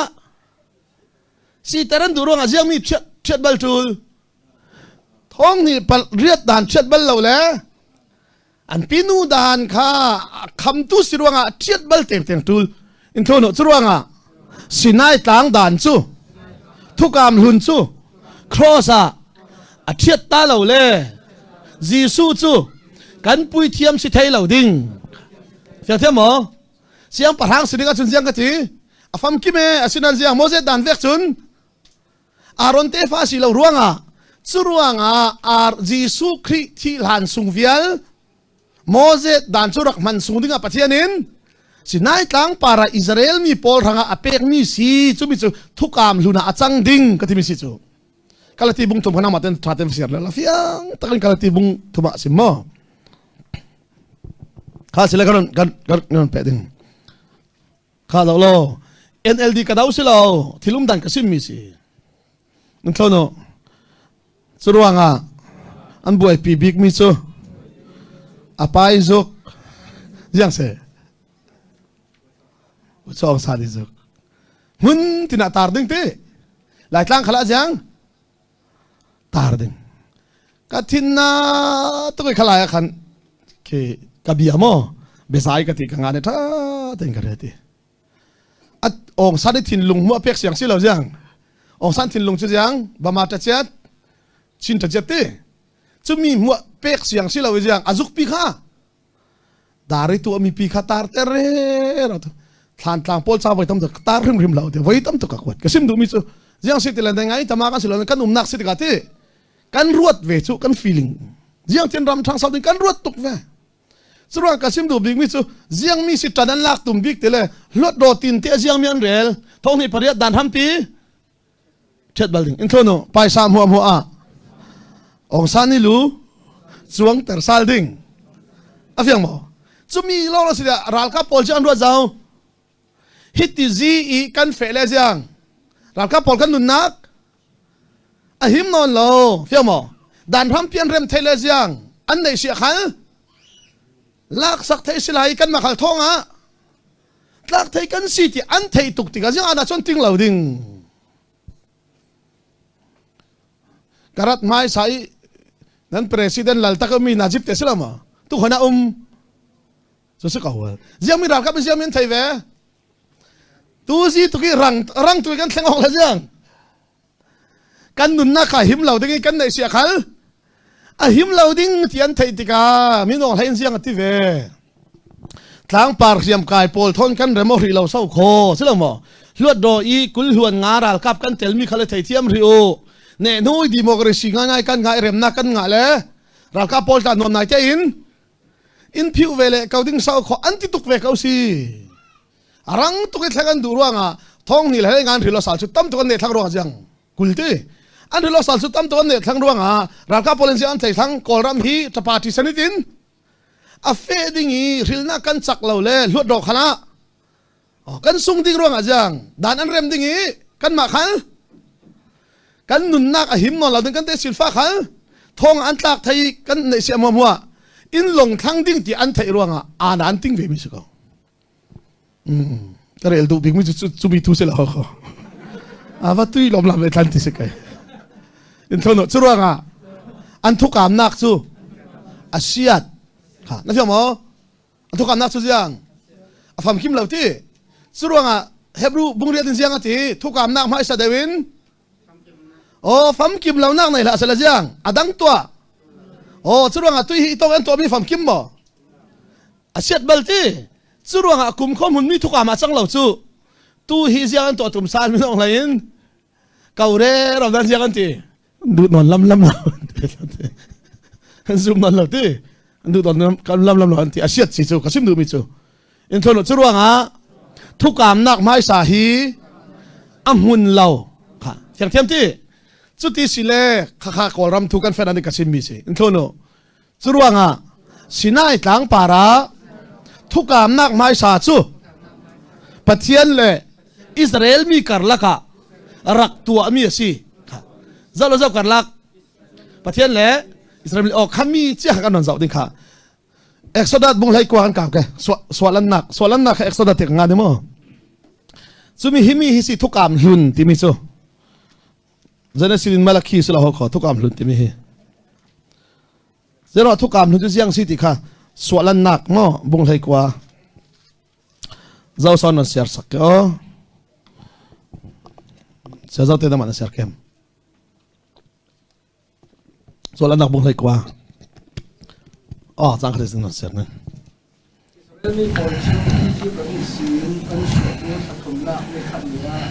A: si ter an duh ruangah ziang mi thiat thiat bal tul Thawng nih riat dan chiat bal lo le an pinu dan kha khamtu si ruangah chiat bal teng teng tul in thlo cu ruangah Sinai tlang dan cu thukam hlun cu cross ah a thiat ta lo le Jesuh cu kan puithiam si thei lo ding fiang thiam maw siangpahrang si ding ahcun ziang ka ti a fam kim e asinan ziang Moses dan vek cun Aaron tefa si lo ruangah cu ruangah Ar Jesuh Khrih thih hlan sung vial Moses dan cu rak hman sung dingah Pathian in Sinai tlang para Israel mi pawl hrangah a pekmi si cu mi cu thukam hluna a cang ding ka timi si cu kalati bung thum khana ma ten tha ten siar la fiang takin kalati bung thuma sim mo kha sile kan kan kan pe ding Kha lo lo NLD ka do si lo thilum dan ka sim mi si. Nan thlo no cu ruangah an buaipi bik mi cu apai zuk ziang se chong sa di zuk hmun tina tar ding ti laitlang khala ziang tar ding ka thin na tu kai khalai khan ke ka bia mo besai ka ti ka nga ne tha ten ka re ti at ong san thin lung mu pek siang si lo jiang ong san thin lung chu jiang bama ta chat chin ta chat ti chu mi mu pek siang si lo jiang azuk pi kha Dar i tuahmi pi kha tar ter re thlan tlang pawl ca voi tam tuk tar hrimhrim lo te voi tam tuk ka kuat ka sim duhmi cu ziang si ti le ngai tama kan si lo kan umnak si tikah ti kan ruat ve cu kan feeling ziang tin ram thang sau ding kan ruat tuk ve curuang ka sim duh bik mi cu ziang mi si tan an lak tum bik te le hlot ro tin te ziang mi an rel thong ni pariat dan hampi Ṭhiat bal ding. In thlo nu paisa hmuah hmuah ah Aung San ni lu cuang ter sal ding. A fiang maw? Cumi lawng si ralkap pawl cu an ruat zau. Hiti zi i kan feh le ziang. Ralkap pawl kan nunnak a him nawn lo. Fiang maw? Dan ram pian rem thei le ziang. An neih sia khal. Laksak thei si lai kan makhal thong ah tlak thei kan si ti an theih tuk tikah zing ah cun ting lo ding karat hmai sai nan president lal tak mi Najib te sila ma tu khona um so si ko ziang mi ralkap ziang min thei ve tu si tu ki rang rang tu kan thleng ok la ziang Kan nunnak kha him lo ding in kan neih sia khal. A him lo ding ti an theih tikah minung hlei in ziang a ti ve. Tlangpar hriamkai pawl thon kan rem ri lo so kho si lo maw? Hluat do i kul hluan nga ralkap kan telmi kha le theithiam ri u. Ne nu democracy ngai ngai kan ngai remnak kan ngah le ralkap pawl tla nuam nai te in in phiu ve le ko ding sau kho an ti tuk ve ko si. A rang tuk i thleng an duh ruangah thong ni le ngan rilo sal cu tam tuk an ne thlang ruangah jiang kul ti an rilo sal cu tam tuk an ne thlang ruangah ralkap pawl in an thei thlang kawlram hi party sanitin. A fe ding i hrilnak kan cak lo le hluat ro khala kan sung ding ruangah jiang dan an rem ding i kan mah khal kan nunnak a him nawn lo ding kan te silfa khal thong an tlak thei kan nei sia mua mua in long thlang ding ti an theih ruangah ana an ting ve mi si ko. Ka rel duh bik mi cu cu mi tu si lo ko. Ava tui lom lam thlan ti si kai. In thono cu ruangah an thukam nak cu a siat kha na fiang maw? A thukam nak cu ziang a fam kim lo ti. Cu ruangah Hebrew bungriat in ziang a ti thukam nak hmai sa deuh in Oh famkim lo nak nei hlah sela ziang adang tua. Oh cu ruangah tui hi tong an tuah mi famkim maw? A siat bal ti. Cu ruangah kum kho hmun mi thukam ah cang lo cu. Tu hi ziang an tuah tum sal mi nong hlei in ko re ro dan ziang an ti. Du non lam lam lo. An zum non lo ti. An du non lam lam lo an ti. A siat si cu ka sim duh mi cu. In thon cu ruangah thukam nak hmaisa hi a hmun lo kha thiang thiam ti cuti si le khakha kawlram thu kan fen an ka sim mi si in thon cu ruangah Sinai tlang par ah thukamnak hmaisa cu Pathian le Israel mi karlak ah rak tuahmi a si zoh lo zoh karlak Pathian le Israel mi oh khami chia kan non zoh ding kha Exodus bung hlei kwa kan kau ke sualannak sualannak kha Exodus te nga ni mo cumi himi hi si thukam hlun timi cu Genesis in Malakhi si lo kho thukam hlun timi hi zero thukam hlun cu ziang si ti kha sualannak mo bung hlei kwa zo son nan siar sak ke o sia zo te na man siar kem Sualannak bung hlei kwa. Oh, cang khat sin ser ne.
B: Israel mi pawl cu Egypt ram sin an chuah hnu thla thumnak ni khat ni ah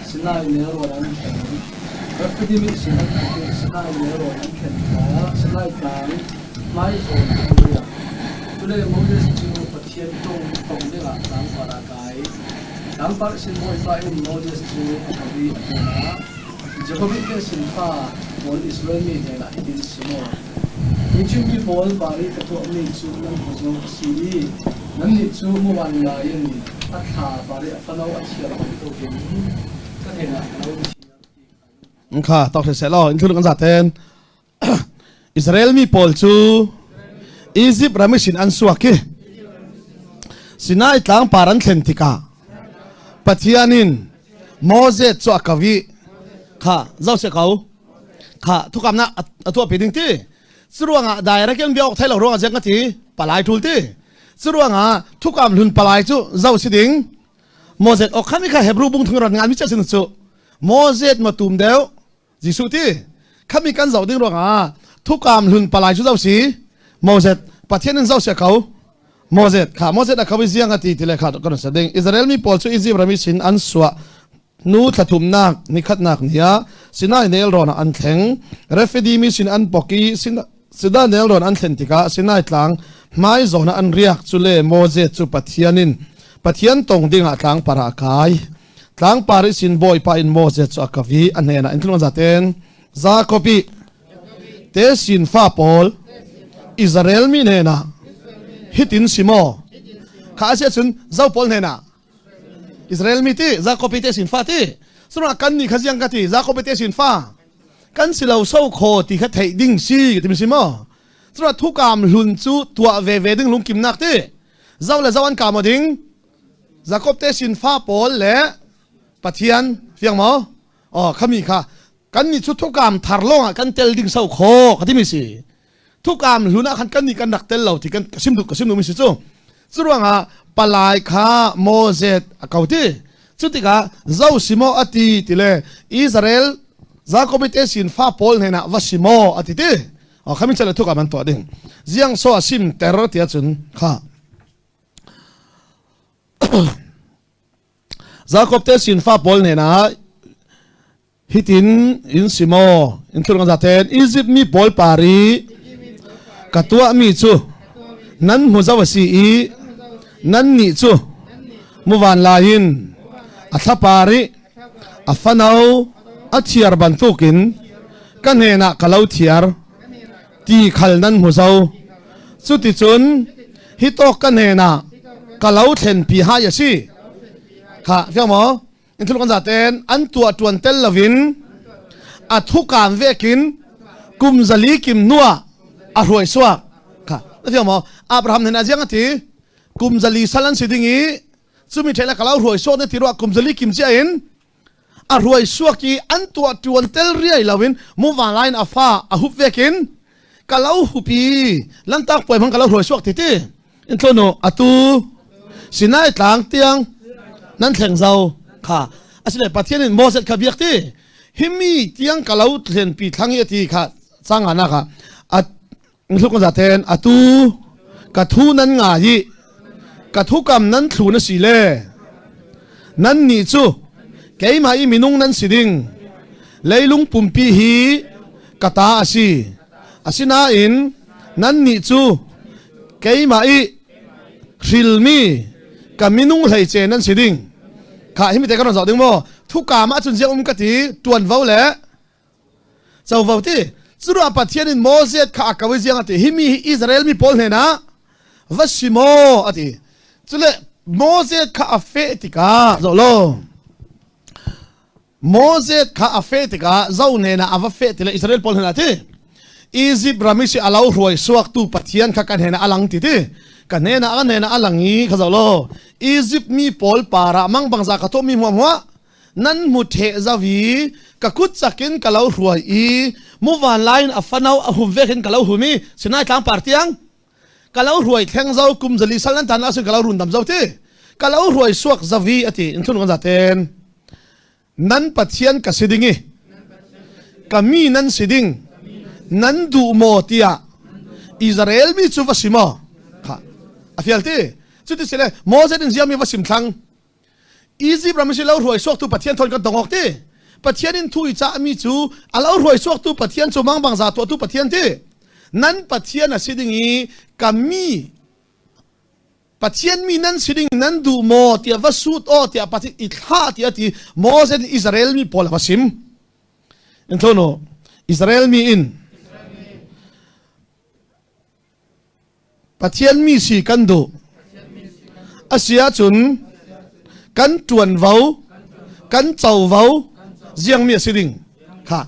B: Sinai nelrawn an thlen. Rephidim in sin an thawk i Sinai nelrawn an thlen tikah Sinai tlang hmaizawn ah an riak. Cule Moses cu Pathian tong tong dingah tlangpar ah a kai. Tlangpar sin Bawipa in Moses cu a kau i a hnenah, Jakob i sinfa pawl Israel mi hnenah hitin si maw? Egypt mi pawl par i ka tuahmi cu nan hmu a si i nannih cu muvan ngai in a thla par i a fano a thiar bantukin ka hnenah na lo thiar ti kha
A: Kha tok seh law in thul kan zaten Israel mi pawl cu Egypt ram sin an suak i Sinai tlang par an thlen tikah Pathian in Moses cu a ko i kha zoh se ko kha thukamnak a tuah pi ding ti curuangah direct in biak thai lo ruangah ziang ka ti palai tul ti curuangah thukam hlun palai cu zoh si ding Moses ok khami kha Hebrew bung thung rat ngan mi cha sin cu Moses ma tum deuh Jesuh ti khami kan zoh ding ruangah thukam hlun palai cu zoh si Moses Pathian in zoh sia ko Moses kha Moses a kho i ziang a ti ti le kha kan sa ding Israel mi pawl cu Egypt ram sin an suah nu thlathumnak nikhatnak ni ah Sinai nelrawn ah an thleng Rephidim sin an pok i Sinai nelrawn an thlen tikah Sinai tlang hmai zawn ah an riak cu le Moses cu Pathian in Pathian tong dingah tlang par ah a kai Tlangpar i sin bawipa in Moses cu a ka vi a hnenah in tlung zaten Jakob i te sin fa pawl Israel mi hnenah hitin si maw kha a si ahcun zo pawl hnenah Israel mi ti Jakob i te sin fa ti suna kan nih kha ziang ka ti Jakob i te sin fa kan si lo so kho ti kha theih ding si ti si maw suna thukam hlun cu tuah ve ve ding lungkimnak ti zo le zo an ka maw ding Jakob te sin fa pawl le Pathian fiang maw? Oh khami kha kan nih cu thukam thar lawng ah kan tel ding so kho ka timi si. Thukam hlun ah khan kan nih kan rak tel lo ti kan ka sim duh ka sim duh mi si cu. Cu ruangah palai kha Moses a ko ti. Cu tikah zo simo ati ti le Israel Jakob te sin fa pawl hnenah va simo ati ti. Oh khami chale thukam an tuah ding. Ziang so a sim ter ti ahcun kha Jakob te sinfa pawl hnenah hitin in si maw in thil kan zaten Egypt mi pawl par i ka tuahmi cu nan hmu zo a si i nan nih cu muvan lai in a thlapar i a fano a thiar bantukin ka hnenah ka lo thiar ti khal nan hmu zo. Cuticun hi tawk ka hnenah ka lo thlenpi hai a si. Kha fiang maw? In thil kan zaten an tuah tuan tel lovin a thukaan vekin kum zali kim nuah a hruai suak. Kha na fiang maw? Abraham hnenah ziang a ti? Kum zali sal an si ding i cumi ṭhela ka lo hruai suak na ti ruah kum zali kim cia in a ruai suak i an tuah ṭuan tel riai loin muva lain a fa a hup vekin ka lo hupi lantak puai hmang ka lo hruai suak ti ti in thlonu atu Sinai tlang tiang nan thleng zo kha asile Pathian in Moses kha biak ti himi tiang ka lo thlen pi thlang i ati kha changa na kha at nghluk za ten atu ka thu nan nga i ka thu kam nan thlu na si le nan ni cu keimah i minung nan si ding leilung pumpi hi ka ta a si asinain nan nih cu keimah i hrilmi ka minung hleice nan si ding kha himi te ka ron zoh ding maw thukam ahcun ziang um ka ti tuanvo le covo ti curuah Pathian in Moses kha a ko i ziang a ti himi hi Israel mi pawl hnenah va si maw a ti cule Moses kha a feh tikah zoh law Moses kha a feh tikah zo hnenah a va feh ti le Israel pawl hnenah ti Egypt ram i si a lo hruai suaktu Pathian kha kan hnenah a lang ti ti kan hnenah kan hnenah a lang i kha zoh law Egypt mi pawl parah mangbang za ka tuah mi hmuah nan hmu ṭheh zau i ka kut cakin ka lo hruai i muvan lai in a fano a hum vek in ka lo hum i Sinai tlangpar tiang ka lo hruai thleng zo kum zali sal nan tan ahcun ka lo rundam zo ti ka lo hruai suak zavi ati in thun kan zaten nan Pathian ka si ding i ka mi nan si ding nan duh maw tiah Israel mi cu va si maw kha a fial ti cuti sile Moses in ziami va sim thlang Egypt ram si lo hruai suaktu Pathian thawn kan tong awk ti Pathian in thu i cah mi cu a lo hruai suaktu Pathian cu mangbang za tuahtu Pathian ti nan Pathian a si ding i ka mi Pathian mi nan si ding nan duh maw tiah va sut aw tiah Pathian i thlah tiah ti Moses Israel mi pawl a va sim in thono Israel mi in Pathian mi si kan duh. A si ahcun kan ṭuanvo, kan covo ziangmi a si ding kha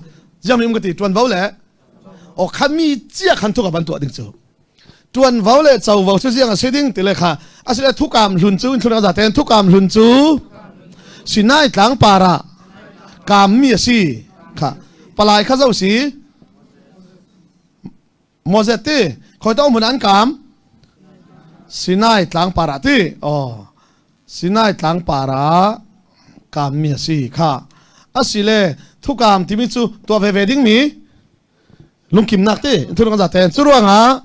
A: ziangmi um ka ti ṭuanvo le aw kha mi cia khan thuk a ban tuah ding cu ṭuanvo le covo cu ziang a si ding ti le kha asile thukam hlun cu in thlun a zaten thukam hlun cu Sinai tlang par ah kaam mi a si kha palai kha zo si Moses ti khoi to hmun an kaam Sinai tlangpar ah ti oh Sinai tlangpar ah kaam mi a si kha asile thukam timi cu tuah ve ve ding mi lungkimnak ti thurang za ten cu ruangah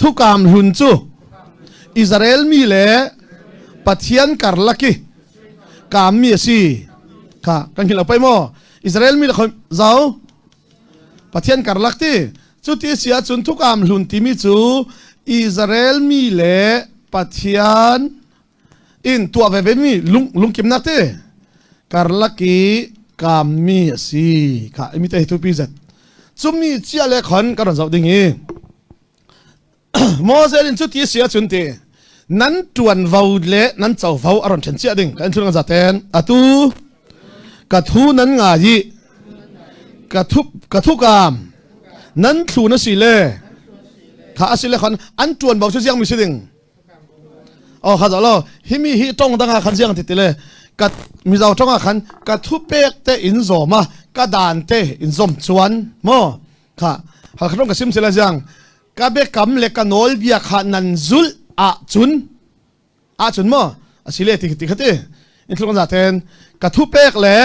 A: thukam hlun cu Israel mi le Pathian karlak i kaam mi a si kha kan hngilh lo pei maw Israel mi le khoi zau Pathian karlak ti cuti si ahcun thukam hlun timi cu Israel mi le Pathian in tuah veve mi lung lungkimnak ti karlak i kaammi a si kha imi te hi thupi zet cumi chia le khon ka ron zoh ding i Moses in cuti si ahcun ti nan ṭuanvo le nan covo a ron ṭhen ciah ding kan thlun kan zaten atu ka thu nan ngai i ka thu ka thukam nan thlu na si le kha a si le khon an ṭuanvo cu ziang mi si ding oh kha lo himi hi tong danga khan ziang ti ti le ka mizo tonga khan ka thu pek te in zoma ka dan te in zom chuan mo kha halkha ka sim sila ziang ka biakam le ka nawlbia kha nan zulh ahcun ahcun maw asile ti ti kha ti in thluk za ten ka thu pek le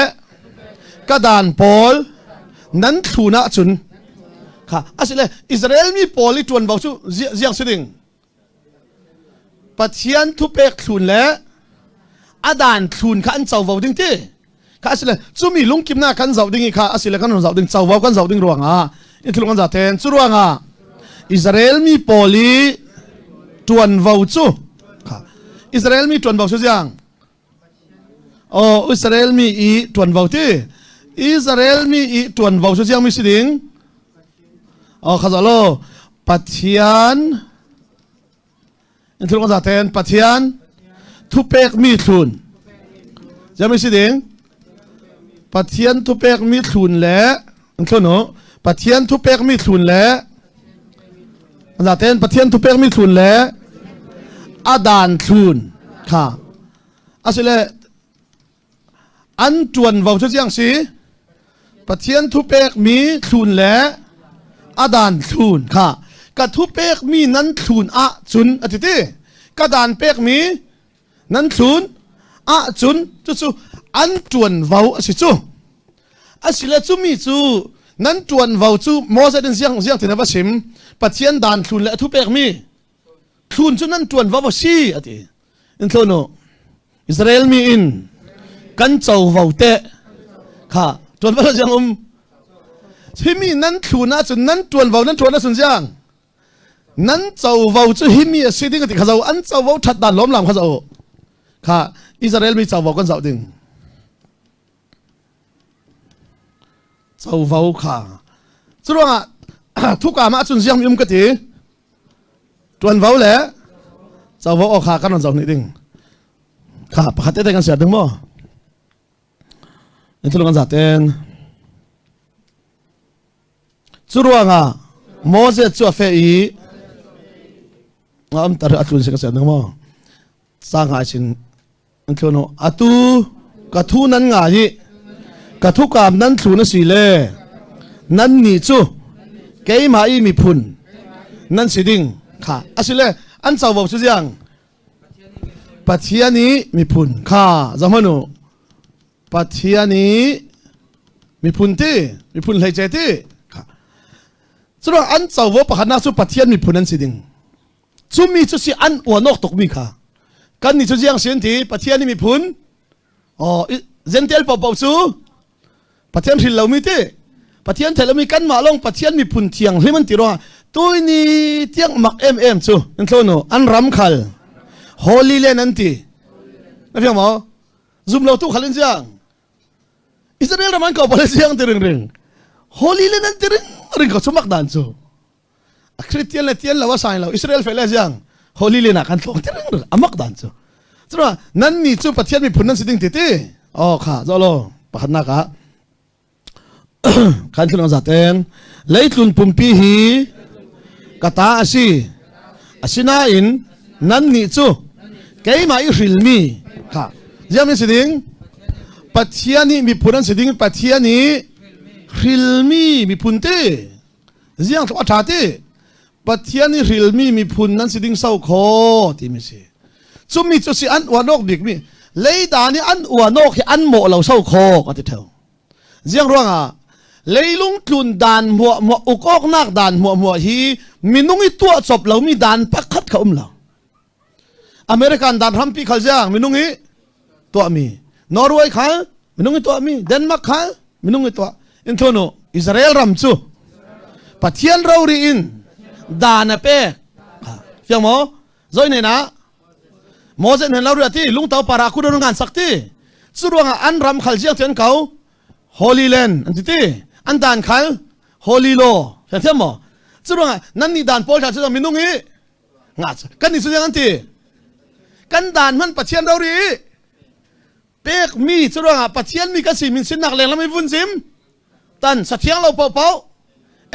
A: ka dan pawl nan thlun ahcun kha asile Israel mi pawl i tuanvo cu ziang si ding Pathian thupek thlun le a dan thlun kha an covo ding ti kha asile cumi lungkimnak kan zoh ding i kha asile kan zoh ding covo kan zoh ding ruangah i thlung an za ten cu ruangah Israel mi pawl i tuanvo cu kha Israel mi tuanvo cu ziang Oh Israel mi i tuanvo ti Israel mi i tuanvo cu ziang mi si ding Oh kha lo Pathian. In thlun kan zaten Pathian thupek mi thlun. Jami si ding? Pathian thupek mi thlun le in thlun u. Pathian thupek mi thlun le zaten Pathian thupek mi thlun le adan thlun kha asile An ṭuanvo cu ziang si? Pathian thupekmi thlun le a dan thlun kha ka thupekmi nan thlun ahcun a ti ti. Ka dan pekmi nan thlun ahcun cucu an ṭuanvo a si cu. Asile cumi cu nan ṭuanvo cu Moses in ziang ziang tin a va chim. Pathian dan thlun le a thupekmi thlun cu nan ṭuanvo a si a ti. In thlun u. Israel mi in kan covo te kha ṭuanvo la ziang um himi nan thlun ahcun nan ṭuanvo nan ṭuan ahcun ziang nan covo cu himi a si ding ti kha zo an covo ṭhat dan lawmlam kha zo kha Israel mi covo kan zoh ding covo kha curuangah thukam ahcun ziang mi um ka ti Ṭuanvo le covo aw kha kan ron zoh hnih ding. Kha pakhat te kan ser ding maw? In thulung an zaten. Cu ruangah Moses cu a feh i am tar a tlun si ka ser ding maw? Sang hai sin an thlun atu ka thu nan nga hi ka thu kaam nan thlun a si le nan nih cu keimah i miphun nan si ding kha asile an covo cu ziang Pathian i miphun kha zahmanu Pathian i miphun ti miphun hleice ti kha curuang an covo pakhatnak cu Pathian miphun an si ding Cumi cu si an uan awk tukmi kha kan nih cu ziang si an ti Pathian i miphun oh Gentile paohpaoh cu Pathian hril lomi ti Pathian thei lomi kanmah lawng Pathian miphun thianghlim an ti ruangah tuini tiang mak em em cu in thlonu an ram khal Holy Land an ti na fiang maw zum lo tu khal in ziang Israel ram an ko pale ziang ti ring ring Holy Land an ti ring ring ko chu mak dan cu a Christian le tian lo a sai lo Israel fe le ziang Holy Land ah kan thlong ti ring amak dan cu cura nan ni cu Pathian miphun nan si ding ti ti oh kha zolo pakhatnak ah kan thlun zaten leitlun pumpi hi kata asi asinain nan nih cu keimah i hrilmi kha ziam in si ding Pathian nih miphun an si ding Pathian nih hrilmi miphun ti Ziang tluk a ṭha ti Pathian i hrilmi miphun nan si ding so khaw timi si. Cumi cu si an uan awk bikmi leidan i an uan awk hi an mawh lo so khaw ka ti theo. Ziang ruangah leilung tlun dan muah muah uk awknak dan muah muah hi minung i tuah cop lomi dan pakhat kha um lo. American dan rampi khal ziang minung i tuahmi Norway khal minung i tuahmi Denmark khal minung i tuah in thunu Israel ram cu Pathian rori in dan a pek fiang maw zoi ne na Moses hen lo ri ti lungto para ku don ngan sak ti cu ruangah an ram khal ziang chen ko Holy Land an ti ti an dan khal Holy Law fiang thiam maw cu ruangah nan ni dan pawl tha cu minung i nga kan ni cu an ti kan dan hman pathian rori pek mi cu ruangah pathian mi kan si min sinnak leng lam i vun zim tan sathiang lo pau pau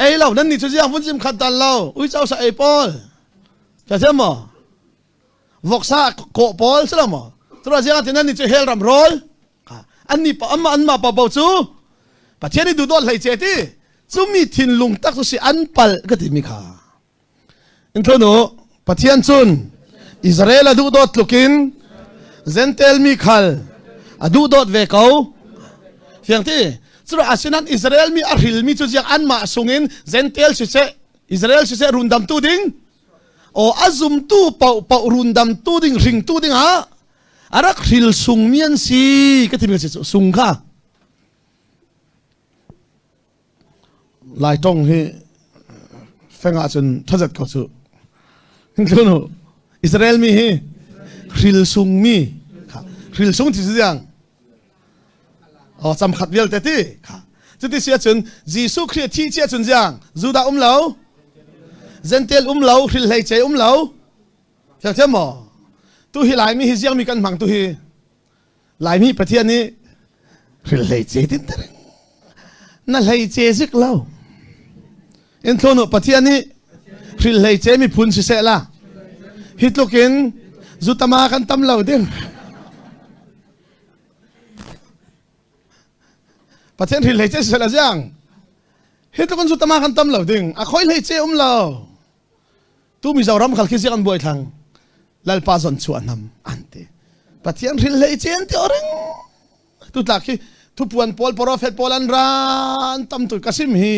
A: ei lo nan ni cu ziang vun zim khat dan lo uico sa ei pawl ka thiam maw voksa kawh pawl si lo maw cu ruang ziang ti nan ni cu hell ram rawl an ni pa an ma pa pau cu pathian i duh dawt hlei che ti cu mi thinlung tak cu si an pal ka ti mi kha In thlunu Pathian cun Israel a duhdawt tlukin Gentile mi khal a duhdawt ve ko. Fiang ti? Cura asinan Israel mi a hrilmi cu ziang anmah sungin Gentile siseh Israel siseh rundamtu ding o a zumtu paoh paoh rundamtu ding hringtu ding ah a rak hril sungmi an si ka timi si sung kha Laitong hi feng ahcun ṭhazat ko cu. Hin Israel mi hi hril sungmi hril sung ti siang oh cam khat vialte ti kha cuti si ahcun Jesuh Khrih thi cia cun ziang Judah um lo Gentile um lo hril hlei ce um lo. Thiam maw? Tu hi Laimi hi ziangmi kan hmang tu hi Laimi Pathian nih hril hlei ce tin taring na hlei ce zik lo. In thlonu Pathian nih hril hlei ce miphun siseh la hi tluk in zutama kan tam lo ding. Pathian hril hlei ce siseh la ziang hi tluk in zutama kan tam lo ding a khoi hlei ce um lo. Tu Mizoram khal khi ziang an buai thlang lalpa zon chuah nam an ti Pathian hril hlei chen ti oring tu tlak khi thupuan pawl prophet pawl an ra an tam tu kasim hi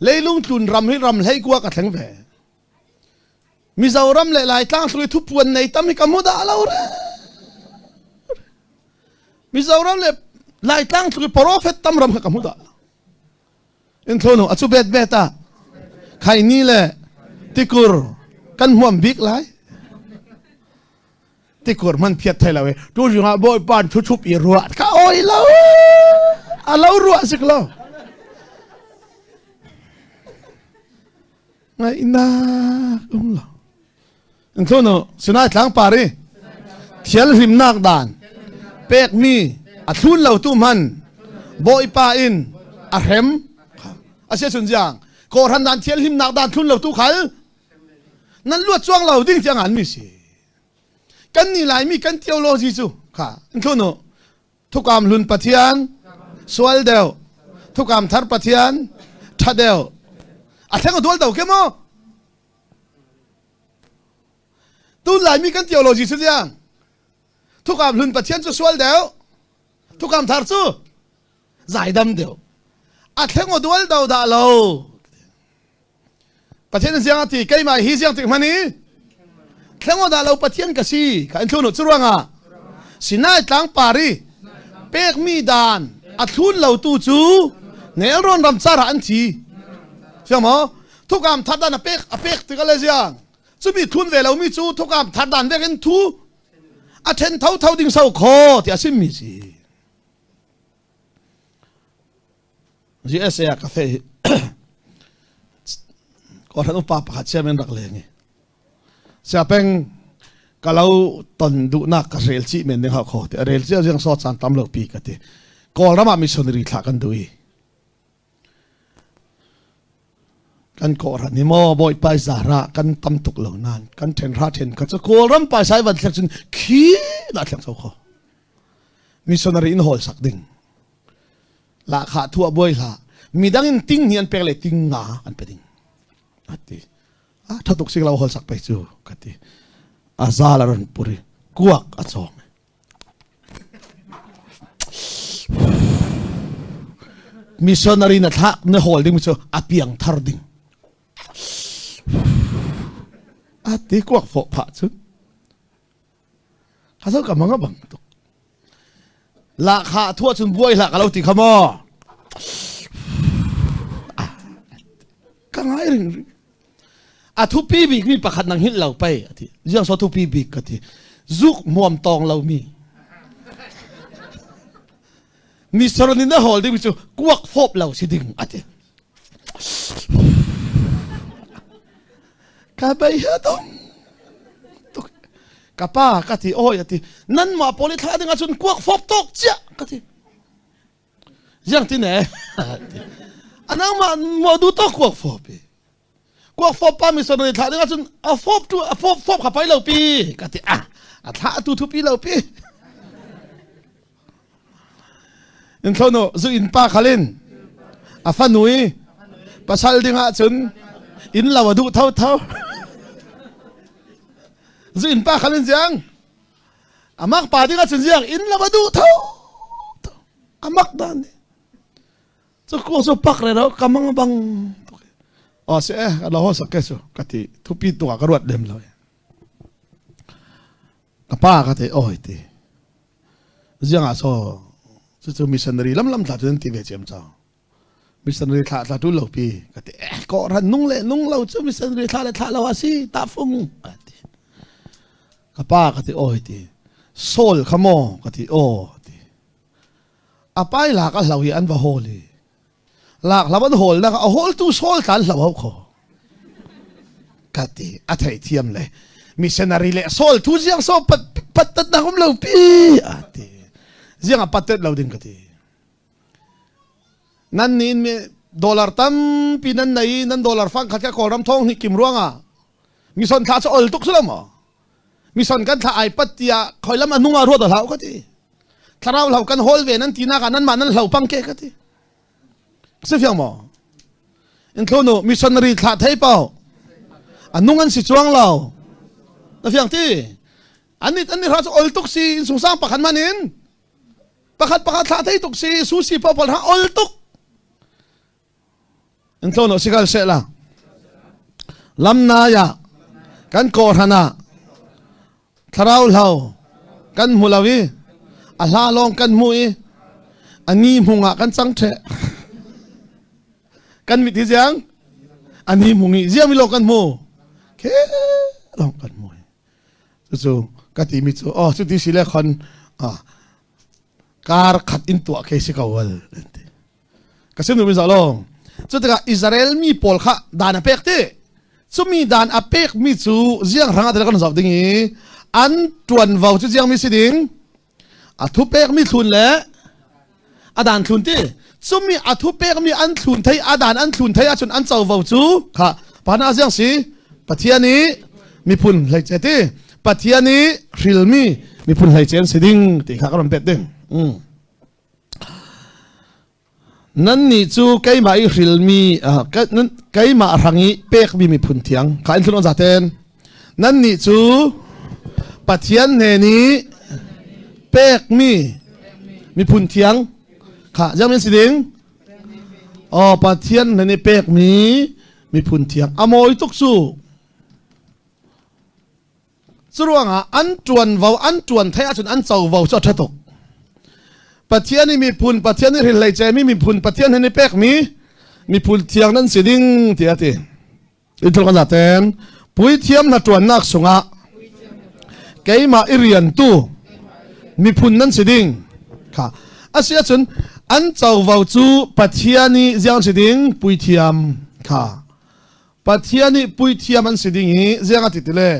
A: leilung tlun ram hi ram hlei kua ka thleng ve Mizoram le Laitlang thlui thupuan nei tam hi ka mu dah lo re Mizoram le Laitlang thlui prophet tam ram kha ka mu dah In thlono a cu bet bet ah khaini le tikur kan hmuam bik lai. Tikur man phiat thai lo e. Tu zing ah bawipa thu thup i ruah ka oi lo. A lo ruah sik lo. Ngaihnak um lo. In thlono Sinai tlang par i thial hrimnak dan pekmi a thlun lo tu hman Bawipa in a hrem a sia chun jiang kawhran dan thial himnak dan thlun lo tu khal nan luat chuang lo ding tiang an mi si kan ni laimi kan theology cu kha in thlono thukam hlun Pathian sual deuh thukam thar Pathian tha deuh a thleng a dual do ke mo Tun Laimi kan theology cu ziang thukam hlun Pathian cu sual deuh thukam thar cu zaidam deuh a thleng aw dual do dah lo Pathian ziang ati keimah hi ziang tik hmani thleng aw dah lo Pathian ka si kha in thlun cu ruangah Sinai tlang pari pekmi dan a thlun lo tu cu nelrawn ram car ah an thi siang maw thukam thar dan a pek a pek tik ale ziang chumi thun ve lomi cu thukam thar dan vek in thu a then tho tho ding so kho ti a sim mi si GSA ka fe ko ran upa pakhat chairman rak leng i sia peng ka lo ton duhnak ka rel chi men ding ha kho ti rel chi jiang so chan tam lo pi ka ti Kawlram ah missionary thla kan duh i Kan kawhhran hi maw Bawipa zara kan tam tuk lo nain kan ṭhen hra ṭhen kha cu Kawlram paisai van thlek cun khi dah thlek so kho. Missionary in hawl sak ding. Lahkhah thuah buai hlah. Midang in ting hi an pek le ting nga an pe ding. Ati. Ah tha tuk sing lo hawl sak pe cu ka ti. A zal a ron puri. Kuak a cawng. Missionary na thlak na hawl ding cu a piang thar ding. A ti kuak fawh phah cun. Ka zo ka mang bang tuk. La kha thua cun buai hlah ka lo ti kha maw. Ka ngai ring ring. A thupi bik mi pakhat nang hil lo pei ati. Ziang so thupi bik ka ti. Zuk muam tong lo mi. Mi saron in na hawl ding cu kuak fop lo si ding ati. Ka bei he dong. Ka pa ka ti oi ati. Nan ma poli thla ding ahcun kuak fop tok chia ka ti. Ziang ti ne? Anang ma mo du to kuak fo pi. Kuak fo pa mi son thla ding ahcun a fop tu a fop fop kha pai lo pi ka ti a a thla tu thu pi lo pi. In thlono zu in pa khalin a fanui pasal ding ahcun in lo a duh tho tho. Zu in pa khalin ziang amak pa ding ahcun ziang inn lam a duh tho amak dan ni cu ko cu pak re ro ka mang bang o se eh lo ho sak ke su ka ti thupi tu ka ruat lem lo ka pa ka te oi ti ziang ah so cu cu missionary lam lam thla cu ti ve chem chao Missionary thla thla ṭul lo pi ka ti eh kawhhran nung le nung lo cu missionary thla le thla lo a si tahfung ka ti ka pa ka ti oi ti Saul kha maw ka ti aw ti a pai lak a hlo hi an va hawl i lak hlo an hawl nak a hawl tu Saul tlan hlo ho kho ka ti a thei thiam le. Missionary le Saul thu ziang so pat pat tat nak um lo pi ati. Ziang a pat tet lo ding ka ti. Nan nin mi dollar tampi nan nei nan dollar fang khat ka Kawlram thong ni kim ruanga mison thla chu ol tuk sulo mo mison kan thla ai pat tia khoilam anunga ruat hlau ka ti thlarau hlau kan hol ve nan ti na ka nan ma nan hlau pang ke ka ti si fiang mo in thlo missionary thla thei pau anung an si chuang lo na fiang ti an ni an ni ra chu ol tuk si in sungsang pakhat man in pakhat pakhat thla thei tuk si susi pa pol ha ol tuk in tlo no sikal se la lam na ya kan ko hrana thlarau hlau kan hmu lo i a hla lawng kan hmu i ani hmung ah kan cang the kan mit hi ziang ani hmung i ziang mi lawng kan hmu ke lawng kan hmu Cucu ka timi cu oh cuti si le khon ah kar khat in tuah ke si ko wal ti. Ka sim mi za lo. Cu tikah Israel mi pawl kha dan a pek ti. Cumi dan a pek mi cu ziang hrang ah kan zoh ding i an tuanvo cu ziang mi si ding a thu pek mi thlun le a dan thlun ti cumi a thu pek mi an thlun thei a dan an thlun thei ahcun an covo cu kha pana ziang si Pathian i miphun hleice ti Pathian i hrilmi miphun hleice an si ding ti kha ka ron pet ding Nannih cu keimah i hrilmi keimah hrang i pekmi miphun thiang kha in thlun zaten nannih cu Pathian hnen i pekmi miphun thiang kha ziang si ding oh Pathian hnen i pekmi miphun thiang a mawi tuk cu Curuangah an ṭuanvo an ṭuan thei ahcun an covo cu a ṭha tuk. Pathian i miphun, Pathian i hrilhlei cemi miphun, Pathian hin i pekmi miphun thiang nan si ding tiah a ti. Itluk an zaten puithiam hna ṭuannak sungah keimah i riantu miphun nan si ding kha asi ahcun an covo cu Pathian i ziang si ding puithiam kha Pathian nih puithiam an si ding hi ziang a ti ti le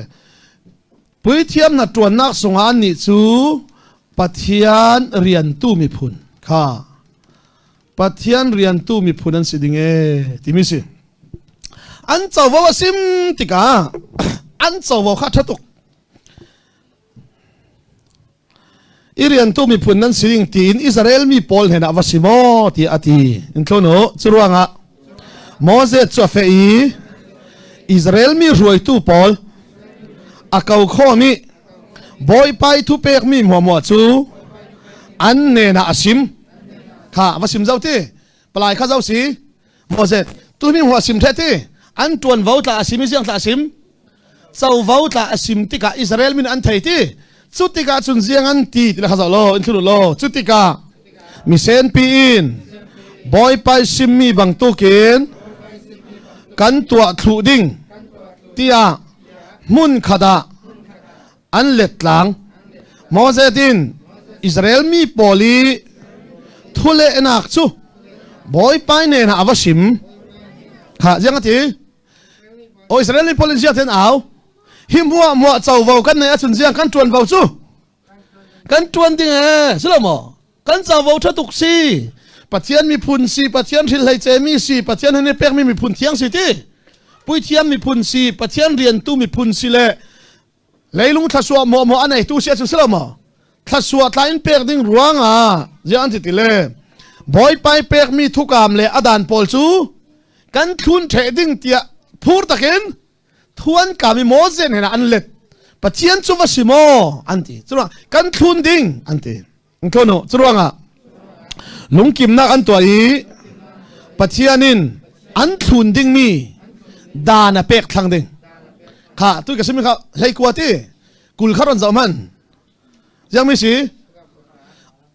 A: puithiam hna ṭuannak sungah annih cu Pathian riantu miphun kha Pathian riantu miphun an si ding e timi si an covo a sim tikah an covo kha ṭha tuk I riantu miphun nan si ding tiin Israel mi pawl hnenah va si maw tiah a ti. In thlun u. Curuangah Moses cu a feh i Israel mi hruaitu pawl a ko khawm i Bawipa i thu pekmi hmuahhmuah cu an hnenah a sim. Kha va sim zau ti. Palai kha zau si. Moses tu mi hmuah sim the ti. An ṭuanvo tla a sim i ziang tla a sim. Covo tla a sim tikah Israel min an thei ti. Cu tikah cun ziang an ti ti kha zoh law in thlu law cu tikah misenpi in Bawipa simmi bangtukin kan tuah thlu ding tiah hmun khat ah an let tlang. Moses in Israel mi pawl i thulehnak cu Bawipa nen ah a va sim. Kha ziang a ti? O Israel mi pawl in ziang ten au hi muah muah covo kan nei ahcun ziang kan tuan vo cu kan tuan ding e si lo maw kan covo tha tuk si Pathian miphun si Pathian hrilhlei cemi si Pathian hin pekmi miphun thiang si ti puithiam miphun si Pathian riantu miphun si le leilung thlasua maw maw a neitu si ahcun si lo maw thlasua tla in pek ding ruangah ziang an ti ti le bawipai pekmi thukam le a dan pawl cu kan thlun ṭheh ding tiah phur takin thuan kami Moses hena an let Pathian cu va si maw an ti curuang kan thlun ding an ti Ngthono curuangah lungkimnak an tuah i Pathian in an thlun dingmi dan a pek thlang ding kha tu ka simi kha hlei kua ti kul kha ron zoh hman Ziang mi si?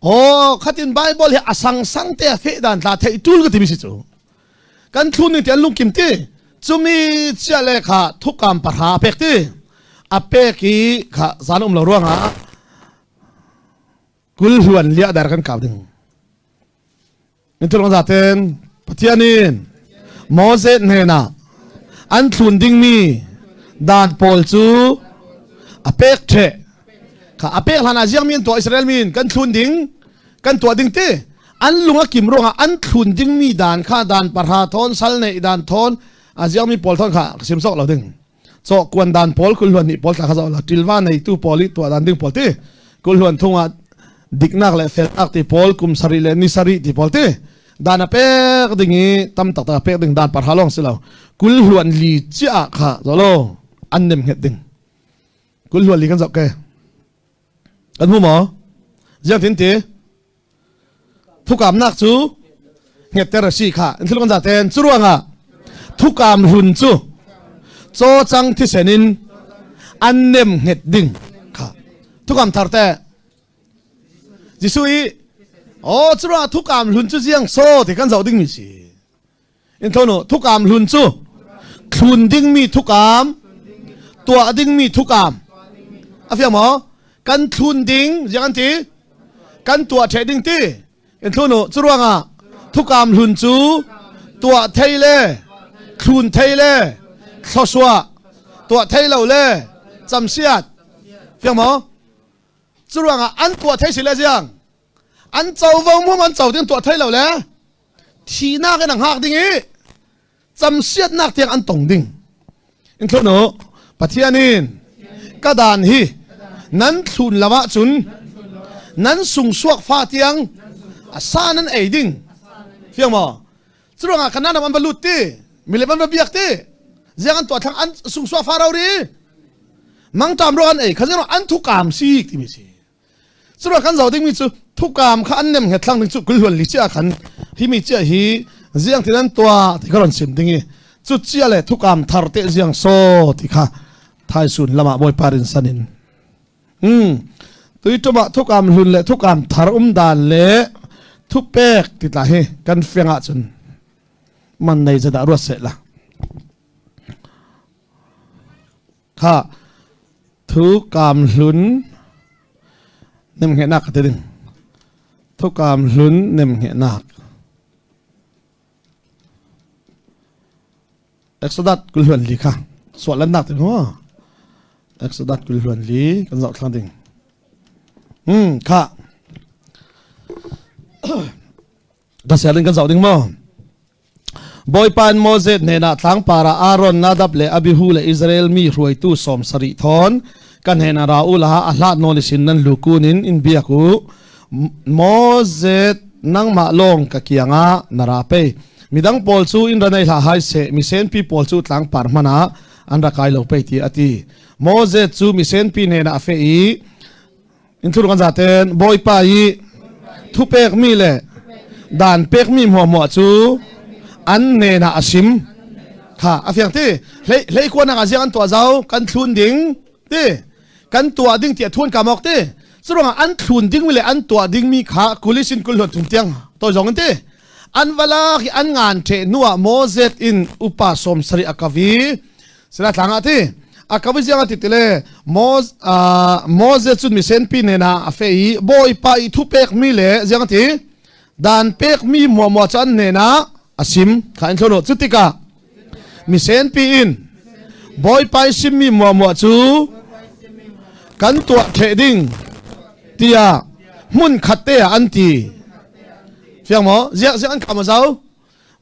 A: Oh, khatin Bible hi a sang sang te a fe dan tla thei tul ka ti mi si cu. Kan thlun ning ti an lungkim ti. Cumi chia le kha thukam pahra a pek ti. A pek i kha zan um lo ruangah kul hluan lia dar kan kau ding. Minthurang zaten Pathian in Moses hnenah an thlun dingmi dan pawl cu A pek the. Kha a pek hlan ah ziang min tuah Israel min kan thlun ding kan tuah ding ti an lung a kim ruangah an thlun ding mi dan kha dan pahra thawn sal nei dan thawn a ziang mi pawl thawn kha sim sok lo ding chaw kuan dan pawl kul hluan nih pawl tla kha zo la tilwa nei tu pawl i tuah dan ding pawl ti kul hluan thungah diknak le felnak ti pawl kum sari le ni sari ti pawl ti dan a pek ding i tam tak tak a pek ding dan parha long si lo kul hluan li chia kha zolo an nem nget ding kul hluan li kan zok ke kan hmu maw ziang tin ti Thukamnak cu hngetter a si kha in thil kan zaten cu ruangah thukam hlun cu caw cang thisen in an nem hnget ding kha thukam thar te Jesuh i oh cu ruangah thukam hlun cu ziang so ti kan zoh ding mi si in thonu thukam hlun cu thlun dingmi thukam tuah dingmi thukam a fiang maw kan thlun ding ziang an ti kan tuah ṭheh ding ti in thlunu cu ruangah thukam hlun cu tuah thei le thlun thei le thlawsuah tuah thei lo le camsiat fiang maw cu ruangah an tuah thei si le ziang an covo mum an co ding tuah thei lo le thihnak in a hngak ding i camsiatnak tiang an tong ding in thlun u Pathian in ka dan hi nan thlun lo ahcun nan sungsuak fa tiang a sa nan ei ding fiang maw curuangah kanan ram an va lut ti milem an va biak ti ziang an tuah thlang an sungsuak fa ro ri mangtam ro an ei kha an thukam si timi si Curuang kan zoh dingmi cu thukam kha an nem nget thlang ding cu kulhuan li chia khan hi mi chia hi ziang tin an tua ti ka ron sim ding i cu chia le thukam thar te ziang so ti kha thaisun lama bawipa rin sanin tui tuma thukam hlun le thukam thar um dan le thupek ti tla hi kan fiang ah cun man nei zada ruat se la Kha thukam hlun nemhnghehnak ka ti ding. Thukam hlun nemhnghehnak. Exodus kulhluan li kha suah lannak ti hu. Exodus kulhluan li kan zoh thlang ding. Kha. Ka sialin kan zoh ding maw? Bawipa in Moses hnenah tlangpar ah Aaron, Nadab le Abihu le Israel mi hruaitu 70 thawn kan hnenah ra u la a hlat nawn isin nan lu kun in in biak u. Moses nangmah lawng ka kiang ah na ra pe. Midang pawl cu in ranei hlah hai seh, misenpi pawl cu tlangpar hmanh ah an ra kai lo pei ti a ti. Moses cu misenpi hnenah a feh i in thur kan zaten Bawipa i thupekmi le dan pekmi hmuahhmuah cu an hnenah a sim kha a fiang ti hlei hlei kuanak ah ziang an tuah zau kan thlun ding ti kan tuah ding tiah thun kamok ti curuangah an thlun ding mi le an tuah ding mi kha kulisin kul hlon thum tiang toi zong in ti an vala hi an ngan the nuah Moses in upa 70 akavi Sila tlang ah ti a ka ziang a ti tile Moses cun misenpi nen ah a fe i Bawipa i thu pek mi le ziang a ti dan pek mi muamua cu an nen ah a sim kha in thlono cu tikah misenpi in Bawipa i sim mi muamua cu kan tuah theh ding tiah hmun khat te ah an ti fiang maw ziang ziang an kham a zau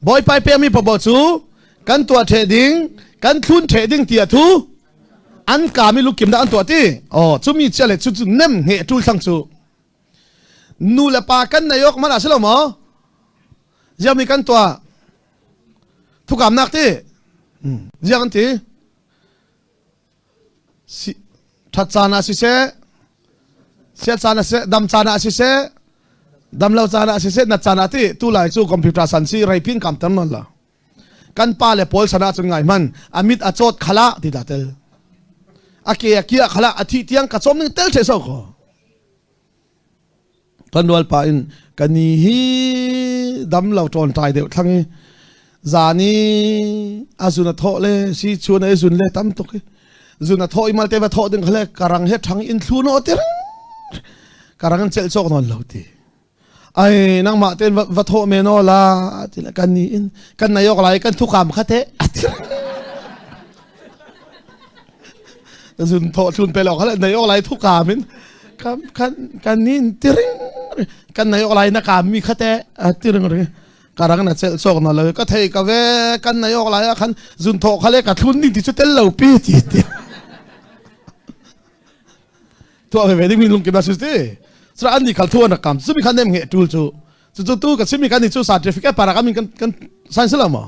A: Bawipa pekmi paohpaoh cu kan tuah ṭheh ding, kan thlun ṭheh ding ti a thu. An kaam i lukim dah an tuah ti. Oh, cumi chia le cu cu nem hne ṭul thlang cu. Nu le pa kan nei awk man ah si lo maw? Ziang mi kan tuah. Thukamnak ti. Ziang an ti. Si, ṭhat caan ah siseh, siat caan ah siseh, dam caan ah siseh, dam lo caan ah siseh, nat caan ah ti tu lai cu computer san si reipin kam ter non la. Kan pa le pawl sana cun ngai hman a mit a cawt khala ti da tel. A ke a kia khala a thi tiang ka chom ning tel the so ko. Kan rual pa in kan ni hi dam lo ṭawn ṭai deuh thlang i zan i a zun a thawh le si chun a zun le tam tuk i zun a thawh i malte va thawh ding kha le karang he ṭhang in thlu no tir karang in celh cawk nawn lo ti ai nangmah ten va thawh me no la ti le kan ni in kan nayok lai kan thukam kha te atir. Zun tho thlun pe lo kha nei ok lai thu kam in kan kan kan nin tiring kan nei ok lai na kam mi kha te tiring ring karang na chel chok na lo ka thei ka ve kan nei ok lai a khan zun tho kha le ka thlun ding ti chu tel lo pi ti ti tu ve ve ding mi lung ki ba su ti sra an ni khal thu na kam su mi khan nem nge tul chu chu chu tu ka simi kan ni chu certificate para ka min kan kan sign sala ma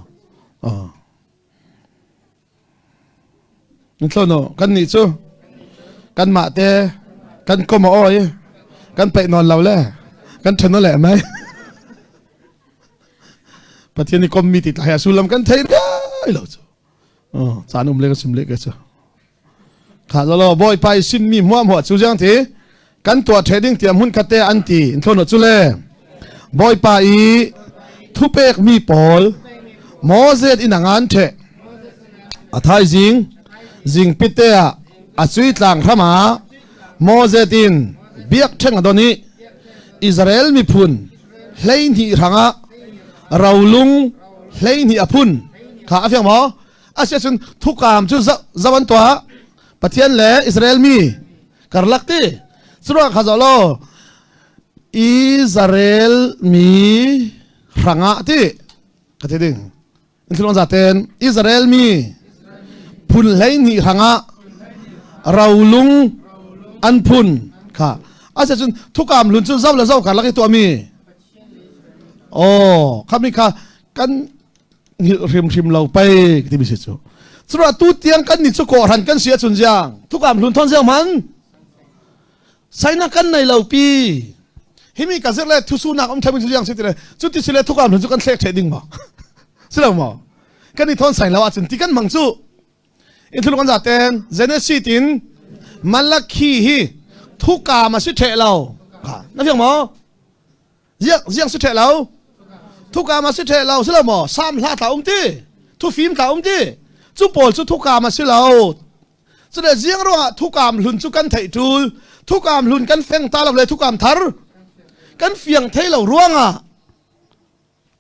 A: Thlono kan nih cu kanmah te kan kom a awi kan peih nawn lo le kan ṭhen le mai. Pathian i kommi ti tlai a sullam kan thei lai lo cu. Caan um le ka sim le ke cu. Kha lo Bawipa i simmi hmuahhmuah cu ziang ti kan tuah ṭhe ding tiah hmun khat te an ti in thlono cu le Bawipa i thupek mi pawl Moses in a ngan ṭhe a thaizing zingpite ah a cui tlang hram ah Moses in biakṭheng a don i Israel miphun 12 hrangah rolung 12 a phun kha a fiang maw? Asiahcun thukam cu zawan tuah Pathian le Israel mi karlak ti curuang kha zoh law Israel mi hrangah ti ka ti ding in thilong zaten Israel mi phun 12 hrangah rolung an phun kha asiahcun thukam lun cu zo le zo karlak i tuahmi oh khami kha kan hngilh hrimhrim lo pei timi si cu curuah tu tiang kan ni cu kawhran kan si ahcun ziang thukam hlun thon ziang man saina kan nei lo pi himi ka zir le thusunak um thami ziang si ti le cu ti si le thukam hlun cu kan thlek the ding ma si lo maw kan i thon sai lo ahcun ti kan mang cu in thulung an zaten Genesis in Malakhi hi thukam a si the lo na fiang maw Ziang ziang si ṭheh lo. Thukam a si ṭheh lo si lo maw? Sam hla tla um ti. Thufim tla um ti. Cu pawl cu thukam a si lo. Cule ziang ruangah thukam hlun cu kan theih ṭul. Thukam hlun kan feng ta lo le thukam thar kan fiang thei lo ruangah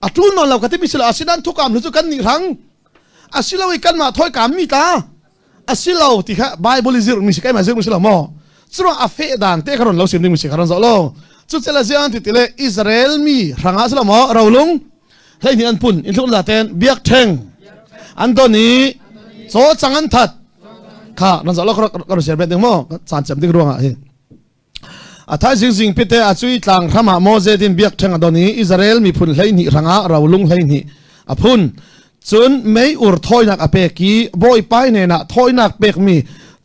A: a ṭul nawn lo ka timi si lo asinain thukam hlun cu kan nih hrang a si lo i kanmah thawi kaam mi ta a si lo ti kha Bible i zirh mi si keimah zirh mi si lo maw curuang a feh dan te kha ron lo sim ding mi si kha ron zoh lo cu cela ziang ti ti le Israel mi hrangah si lo maw rolung 12 an pun in thluk za ten biak theng an don i chaw chang an that kha ron zoh lo ka ron share bet ding maw caan cem ding ruangah hi A thaizing zingpite a cui tlang hram ah Moses in biakṭheng a don i Israel miphun 12 hrangah rolung 12 a phun. Cun mei ur thawinak a pek i Bawipa hnenah thawinak pekmi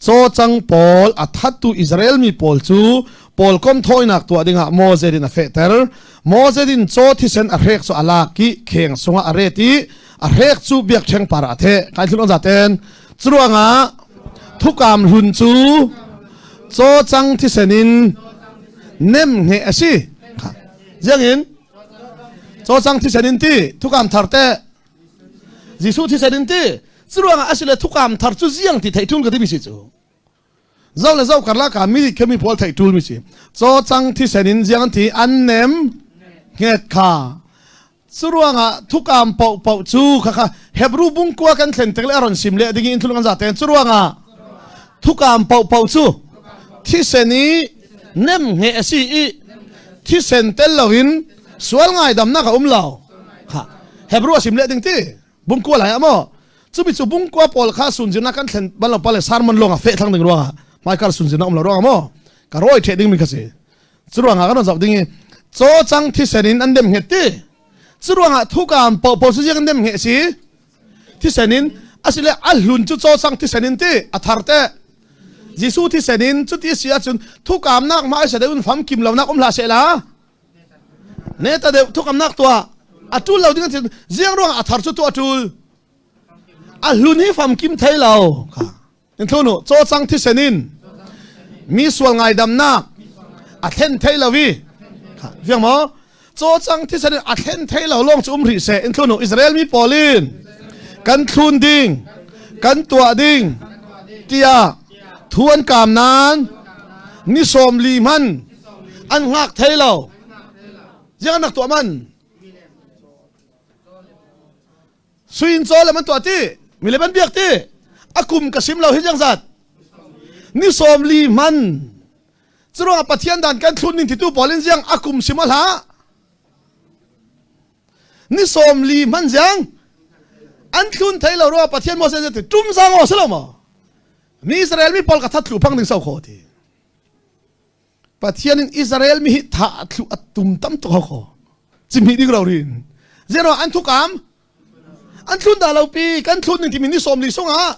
A: cawcang pawl a thattu Israel mi pawl cu pawlkom thawinak tuah dingah Moses in a fehter. Moses in caw thisen a hrek cu a lak i kheng sungah a ret i a hrek cu biakṭheng par ah a theh. Kai thlun zaten Curuangah thukam hlun cu cawcang thisen in nemhnge a si. Ziangin cawcang thisen in ti thukam thar te Jesuh thisen in ti curuangah asile thukam thar cu ziang ti theih ṭul ka timi si cu. Zo le zo karlak ah mi khemi pawl theih ṭul mi si. Cawcang thisen in ziang ti an nem nget kha Curuangah thukam paohpaoh cu khakha Hebrew bungkua kan thlen tik le a ron sim le ding in thulung an zaten curuangah thukam paohpaoh cu thisen i nem nge a si i thisen tel loin sual ngaidamnak a um lo kha Hebrew a sim le ding ti bungkua lai ah maw cumi cu bungkua pawl kha sunzina kan thlen bal lo pale sarmon lawng a feh thlang ding ruangah hmaikar sunzina um lo ruangah maw ka roi the ding mi kha si Curuangah kan zoh ding i cawcang thisen in an dem hnget ti. Curuangah thukam popo cu ziang dem hnge si? Thisen in asile a hlun cu cawcang thisen in ti a thar te. Jesuh thisen in cuti si ahcun thukamnak ma ai deuh in fam kim lonak um hlah seh la. Ne ta deuh thukamnak tuah a tul lo ding ziang ruang a thar cu tu a tul. A hlun hi fam kim thei lo. Kha. In thlunu cawcang thisen in mi sual ngaidamnak a thlen thei lo i fiang maw cawcang thisen in a thlen thei lo lawng cu um rih seh in thlunu Israel mi pawl in kan thlun ding kan tuah ding tiah thu an kaam nain ni 40 hman an hngak thei lo ziang an rak tuah man Suin caw le man tuah ti mi le ban biak ti a kum ka sim lo hi jang zat. Ni 40 man. Curuangah Pathian dan kan thlun ning titu pawl in ziang akum sim a hlah. Ni 40 man ziang an thlun thei lo ruangah Pathian Moses ti tum zang aw si lo maw? Mi Israel mi pawl ka that thlu phang ding sau kho ti. Pathian in Israel mi hi tha thlu a tum tam tuk ho kho. Cimhi ding ro rin. Zero an thukam an thlun da lo pi kan thlun ning timi ni 40 sungah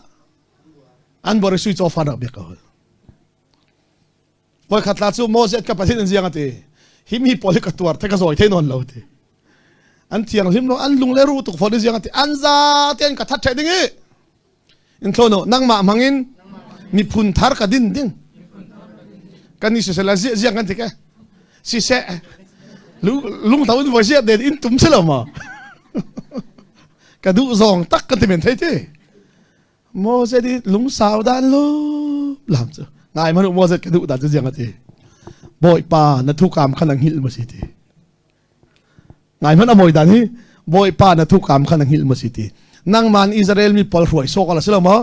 A: an bori sui chaw fa rak biak ko. Voi khat la cu Moses ka Pathian in ziang ati. Hi mi pawl hi ka tuar the ka zawi the non lo ti. An thiang hlim lo an lung le ru tuk fon ziang ati. An za ten ka that the ding i. In thlono nangmah hmangin miphun thar ka din ding. Kan ni sisela ziang kan ti ke. Siseh lung tho in voi sia den in tum silo ma. Ka duh zong tak kan ti men thei ti. Moses i lungsau dan lu lam cu ngai manu Moses ka duh dan cu ziang ati Bawipa na thukam kha na hngilh ma si ti ngai man amoi dan hi Bawipa na thukam kha na hngilh ma si ti nangman Israel mi pawl hruai suak ala silo mo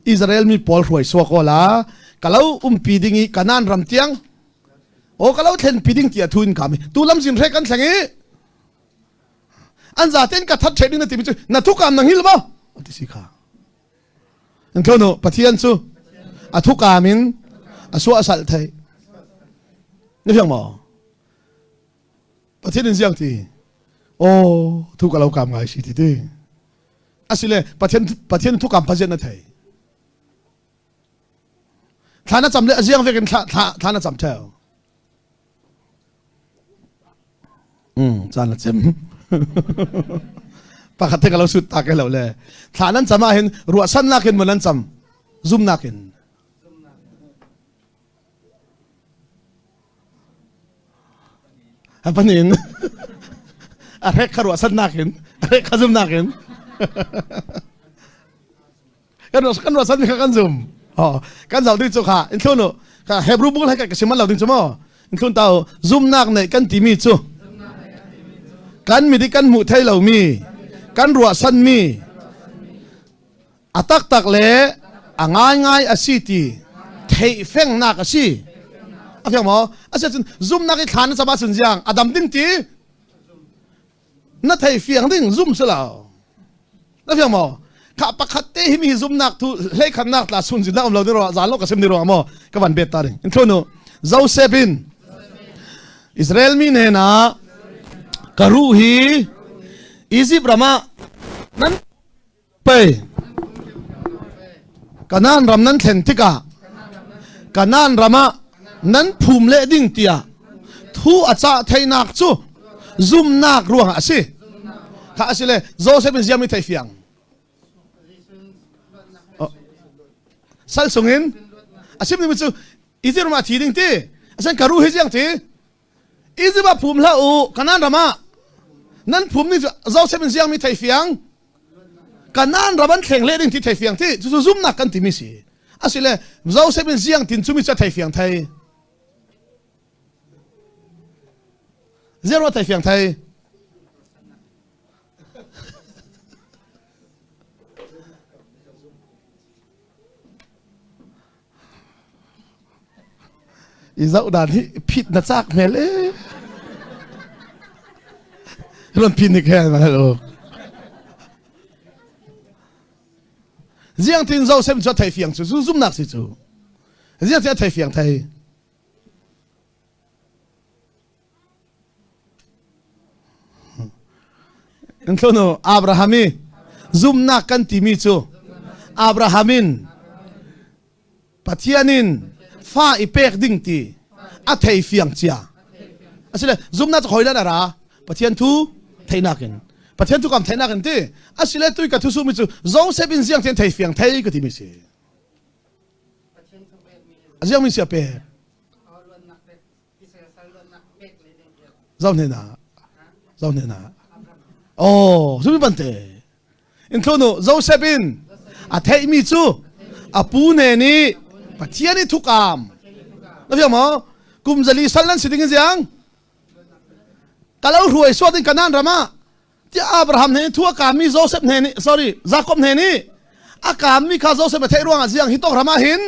A: Israel mi pawl hruai suak ola kalo umpi ding i Kanan ram tiang o kalo thlen pi ding tia thuin kami tu lam zin hre kan thleng i an zaten ka that the ding na ti mi cu na thukam na hngil maw ti si kha an kho no pathian cu a thukam in a suah sal thei na fiang maw pathian in ziang ti oh thu ka lo kam ngai si ti ti asile pathian pathian thukam phazian na thei thla na cam le a ziang vekin thla thla thla na cam theo Caan a cem. Pakhat te ka lo sut ta ke lo le. Thla nan cam ah hin ruahsannak in maw nan cam? Zumnak in. A panin. A hrek kha ruahsannak in, a hrek kha zumnak in. Kan kan ruahsan mi kha kan zum. Oh, kan zau ding cu kha in thlun u. Ka Hebrew bung lai ka siman lo ding cu mo. In thlun tau zumnak nei kan timi cu kan mi kan hmuh thei lo mi kan ruahsan mi a taktak le a ngaingai a si ti theih fengnak a si a fiang maw a si cun zumnak i thlan na cam ahcun ziang a dam ding ti na thei fiang ding zum si lo na fiang maw kha pakhat te hi mi zumnak thu hlei khatnak tla sun zin na um lo ni ro zan lo ka sim ni ro mo ka van bet ta ding in thlunu Joseph in Israel mi ne na karu hi Egypt rama nan Pei Kanaan ram nan thlen tikah Kanaan ram ah nan phum leh ding tiah thu a cah theinak cu zumnak ruangah a si. Kha a si le Joseph in ziam i thei fiang. Sal sungin a sim ding cu Egypt ram ah thi ding ti. Asan karu hi ziang ti. Egypt ah phum hlah u Kanaan ram ah nan phum ni cu Joseph in ziangmi thei fiang Kanaan ram an thleng le ding ti thei fiang ti cu cu zumnak kan timi si asile Joseph in ziang tin cumi cu thei fiang thei zero thei fiang thei I zoh dan hi phit na cak hmel e. Ron phin ni khe ma lo. Ziang tin zo sem chu thei fiang chu zu zum nak si chu. Ziang tin thei fiang thei. In thlunu Abraham i zumnak kan timi cu Abraham in Pathian in fa i pek ding ti a thei fiang cia. Asile zumnak cu khoi dan a ra Pathian thu theihnak in Pathian thu kam theihnak in ti asile tui ka thu sumi cu Joseph in ziang tian thei fiang thei ka ti mi si. Ziang min si a pek. Zohne na zohne na oh zumi bante in thlunu Joseph in a theihmi cu a pu ne nih Pathian i thukam na fiang maw kum zali sal nan si ding in ziang kalo hruai suat in Kanan ram ah tiah Abraham he thu a kaammi Joseph he nih sorry Jacob he nih a kaammi kha Joseph a theih ruangah ziang hi tok ram ah hin.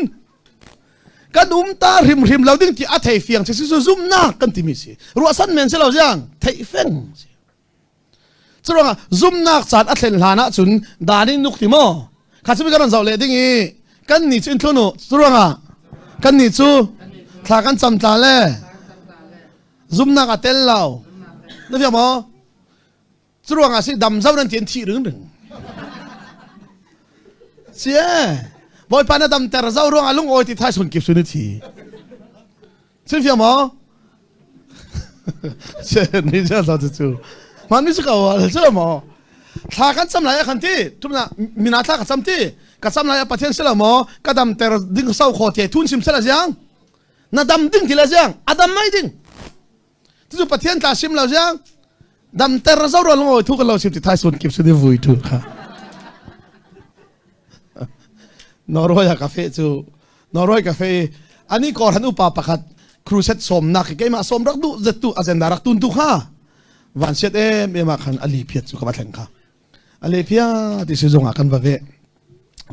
A: Kan um ta hrimhrim lo ding ti a thei fiang si cu zumnak kan timi si. Ruahsan men si lo ziang theih feng si. Curuangah zumnak caan a thlen hlan ah cun dan in nuk ti maw? Kha cu kan zoh leh ding i kan nih cu in thlun u. Curuangah kan nih cu thla kan cam tla le zumnak a tel lo. Na fiang maw? Curuangah si dam zo nan ti an thih ring ring. Sie Bawipa na dam ter zo ruangah lungawi ti thai sun kip sun i thi. Sin fiang maw? Se ni ja sa cu. Man mi su ka wa chu maw? Thla kan cam lai khan ti tumna mina thla ka cam ti ka cam lai Pathian sila maw ka dam ter ding sau kho te thun sim sela ziang na dam ding ti la ziang adam mai ding tu Pathian tla sim lo ziang dam ter zo ro ngoi thu ka lo sim ti thai sun kip su di vui tu kha Norway a cafe cu Norway cafe ani kor han upa pakhat crusade somnak keimah som rak du zetu agenda rak tun tu kha van siat em em ah khan ali phiat cu ka va thleng kha ali phia ti si zong ah kan va ve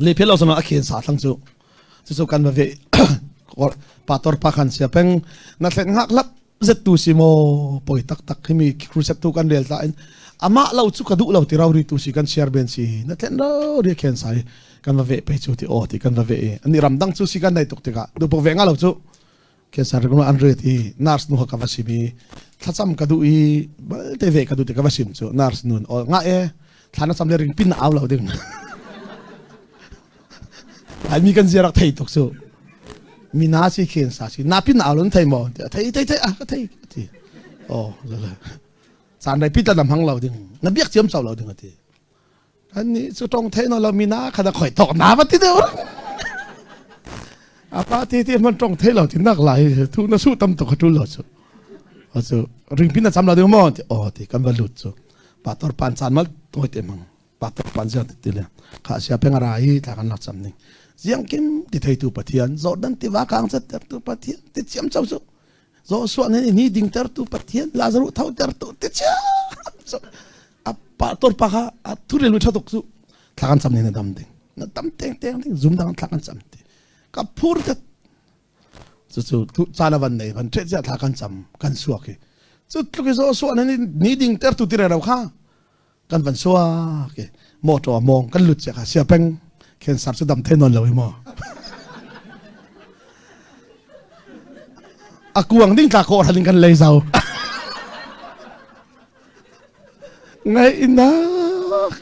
A: li phiat lo zong a khen sa thlang cu cu kan va ve pator pa khan sia peng na thlen ngak lap zettu si mo poi tak tak himi crusade tu kan rel ta in amah lo chu ka duh lo ti rau ri tu si kan share ben si na thlen ro ri khen sai kan va ve pe chu ti o ti kan va ve ani ramdang chu si kan nei tuk tikah du pok ve nga lo chu cancer ko an ret i nurse nu ka va sim i thlacam ka duh i balte ve ka duh ti ka va sim chu nurse nun o nga e thla na cam le ring pin na au lo ding ai mi kan zia rak thei tuk chu mi na si khen sa si na pin au lon thei mo thei thei thei a ka thei ti o caan rai pi ta nam hang lo ding na biak chiam chau lo ding ati an nih cu tong thei no lo mi na kha da khoi tok na va ti deuh apa ti ti man tong thei lo ti nak lai thu na su tam to kha tul lo chu o chu ring pin na cham la ding mo ti o ti kan va lut chu pator pan chan mal toi te mang pator pan sia ti le kha sia peng ra hi tla kan lak cham ning ziang kim ti thei tu pathian jordan ti wa kang chat ter tu pathian ti chiam chau chu zo suan ni ding ter tu pathian lazaru thau ter tu ti chiam a pa tor pa kha a thurel mi thatuk chu thla kan cam ni na dam ding na dam teng teng ding zum dang thla kan cam ti ka phur te chu chu tu cana van nei van the chia thla kan cam kan suak hi chu tluk zo so na ni ni ding ter tu ti re ro kha kan van suak ke motor mong kan lut che kha sia peng khen sar chu dam the non lo hi mo a kuang ding tla ko halin kan lei zau Ngaihnak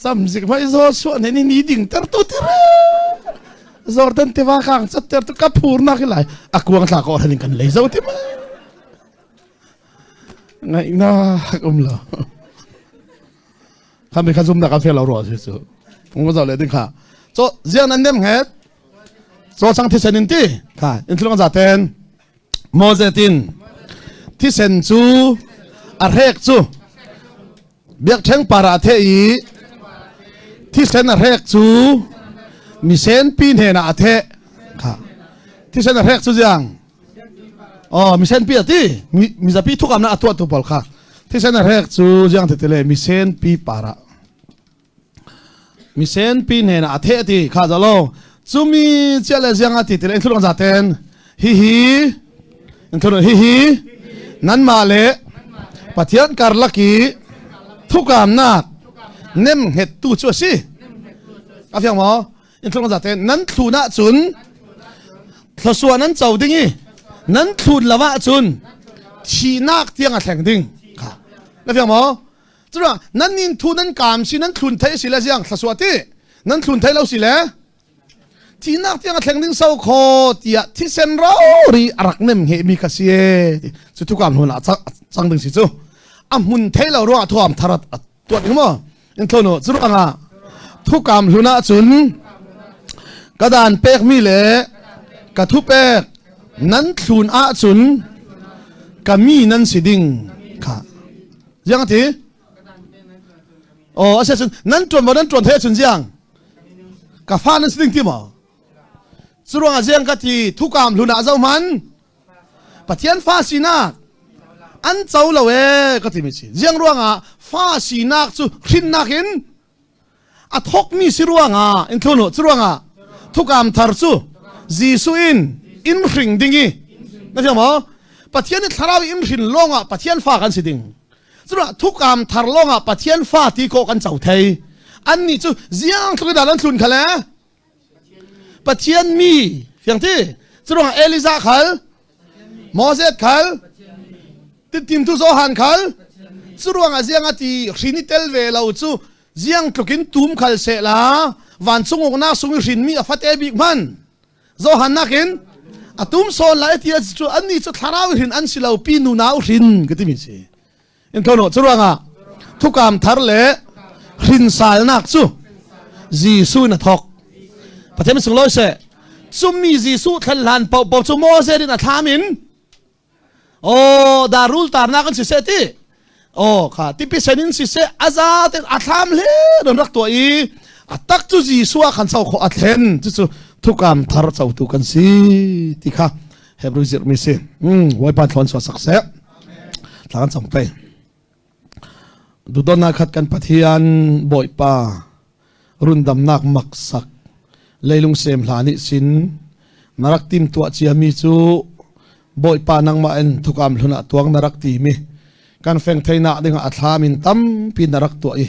A: camzik mai zo suah ne ni ni ding ter tu tir Jordan tiva kang chat ter tu ka phur nak lai a kuang thla ko hanin kan lei zo ti ma ngaihnak um lo kha mi kha zum na ka fel lo ro si chu ung zo le ding kha cho ziang nan nem het cho chang thisen in ti kha in thlung za ten Moses in thisen cu a hrek cu biakṭheng par ah theh i thisen a hrek cu misenpi hnenah a theh kha thisen a hrek cu ziang oh misenpi a ti mizapi thukamnak a tuahtu pawl kha thisen a hrek cu ziang ti le misenpi par ah misenpi hnenah a theh ti kha zalo cumi chia le ziang a ti ti le in za ten hihi in hi hi nanmah le Pathian karlak i thukamnak nem hngettu cu a si a fiang maw in thlung za ten nan thlun ahcun thluachuah nan co ding i nan thlun lo ahcun thihnak tiang a thleng ding kha na fiang maw Curuang nan nin thu nan kaam si nan thlun thei si le ziang thlasua ti nan thlun thei lo si le thinak tiang a thleng ding so kho tiah thisen ro ri a rak nem nge mi kha si e cu thukam hlun ah cang ding si cu a hmun thei lo ruang thuam tharat tuat ding mo in thlono curuang ah thukam hlun ah cun ka dan pek mi le ka thu pek nan thlun ah cun ka mi nan si ding kha Ziang a ti? Oh, a si cun nan ṭuan maw nan ṭuan thei ahcun ziang? Ka fa nan si ding ti maw? Cu ruangah ziang ka ti thukam hlun ah zohman Pathian fa sinak an co lo ee ka timi si. Ziang ruangah fa sinak cu hrinnak in a thokmi si ruangah in thlun u cu ruangah thukam thar cu. Jesuh in in hring ding i na thiam maw? Pathian i thlarau in hrin lawngah Pathian fa kan si ding. Cuna thukam thar lawngah Pathian fa ti ko kan co thei. Annih cu ziang tluk in dah nan thlun khal e? Pathian mi fiang ti. Curuangah Elijah khal Moses khal Timtu Johan khal curuangah ziang a ti hrin i tel ve lo cu ziang tlukin tum khal se la vancung uknak sung i hrinmi a fate bik hman Johan nakin a tum sawn lai ti cu anni cu thlarau hrin an si lo pi nu nau hrin ka timi si in thono curuangah thukam thar le hrinsalnak cu Jesuh na thok Pathian sung loi se cumi Jesuh thlan hlan pau pau cu Moses in a thlam in Oh, darul tarnak an si seh ti. Oh, kha tipi sen in si seh aza te a thlam hle don rak tuah i a tak cu Jesuh ah khan sau kho a thlen cu cu thukam thar co tu kan si ti kha Hebrew zirh mi si. Bawipa thlawn suah sak seh. Thla kan cam pe. Dudona khat kan Pathian Bawipa rundamnak maksak leilung sem hla nih sin na rak tim tuah ciami cu Bawipa nangmah in thukam hlun ah tuang na rak timi kan feng theinak dingah a thlam in tampi na rak tuah i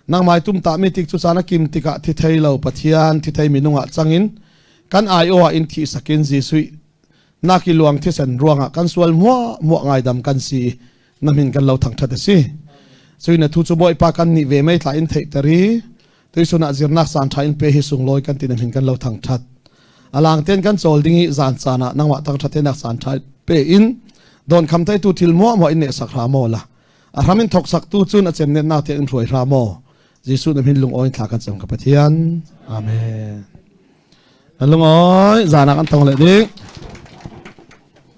A: nangmai tum ta mi tik cu caan a kim tikah thi thei lo Pathian thi thei minung ah cangin kan ai aw ah in thi sakin Jesuh naki luang thisen ruangah kan sual muah muah ngaidam kan si na min kan lo thangthat a si cui na thu cu bawipa kan nih ve mei thla in theihter i tuisun ah zirnak caan tha in pe hi sunglawi kan ti na min kan lo thangthat alang ten kan chawl ding i zan caan ah nangmah thangthat nak caan tha pe in don kham tai tu thil muah muah in ne sak hra mo la a hram in thok sak tu cun a cem net nak te in hruai hra mo Jesuh na min lung oin thla kan cam ka Pathian amen lung oi zana kan tong le ding.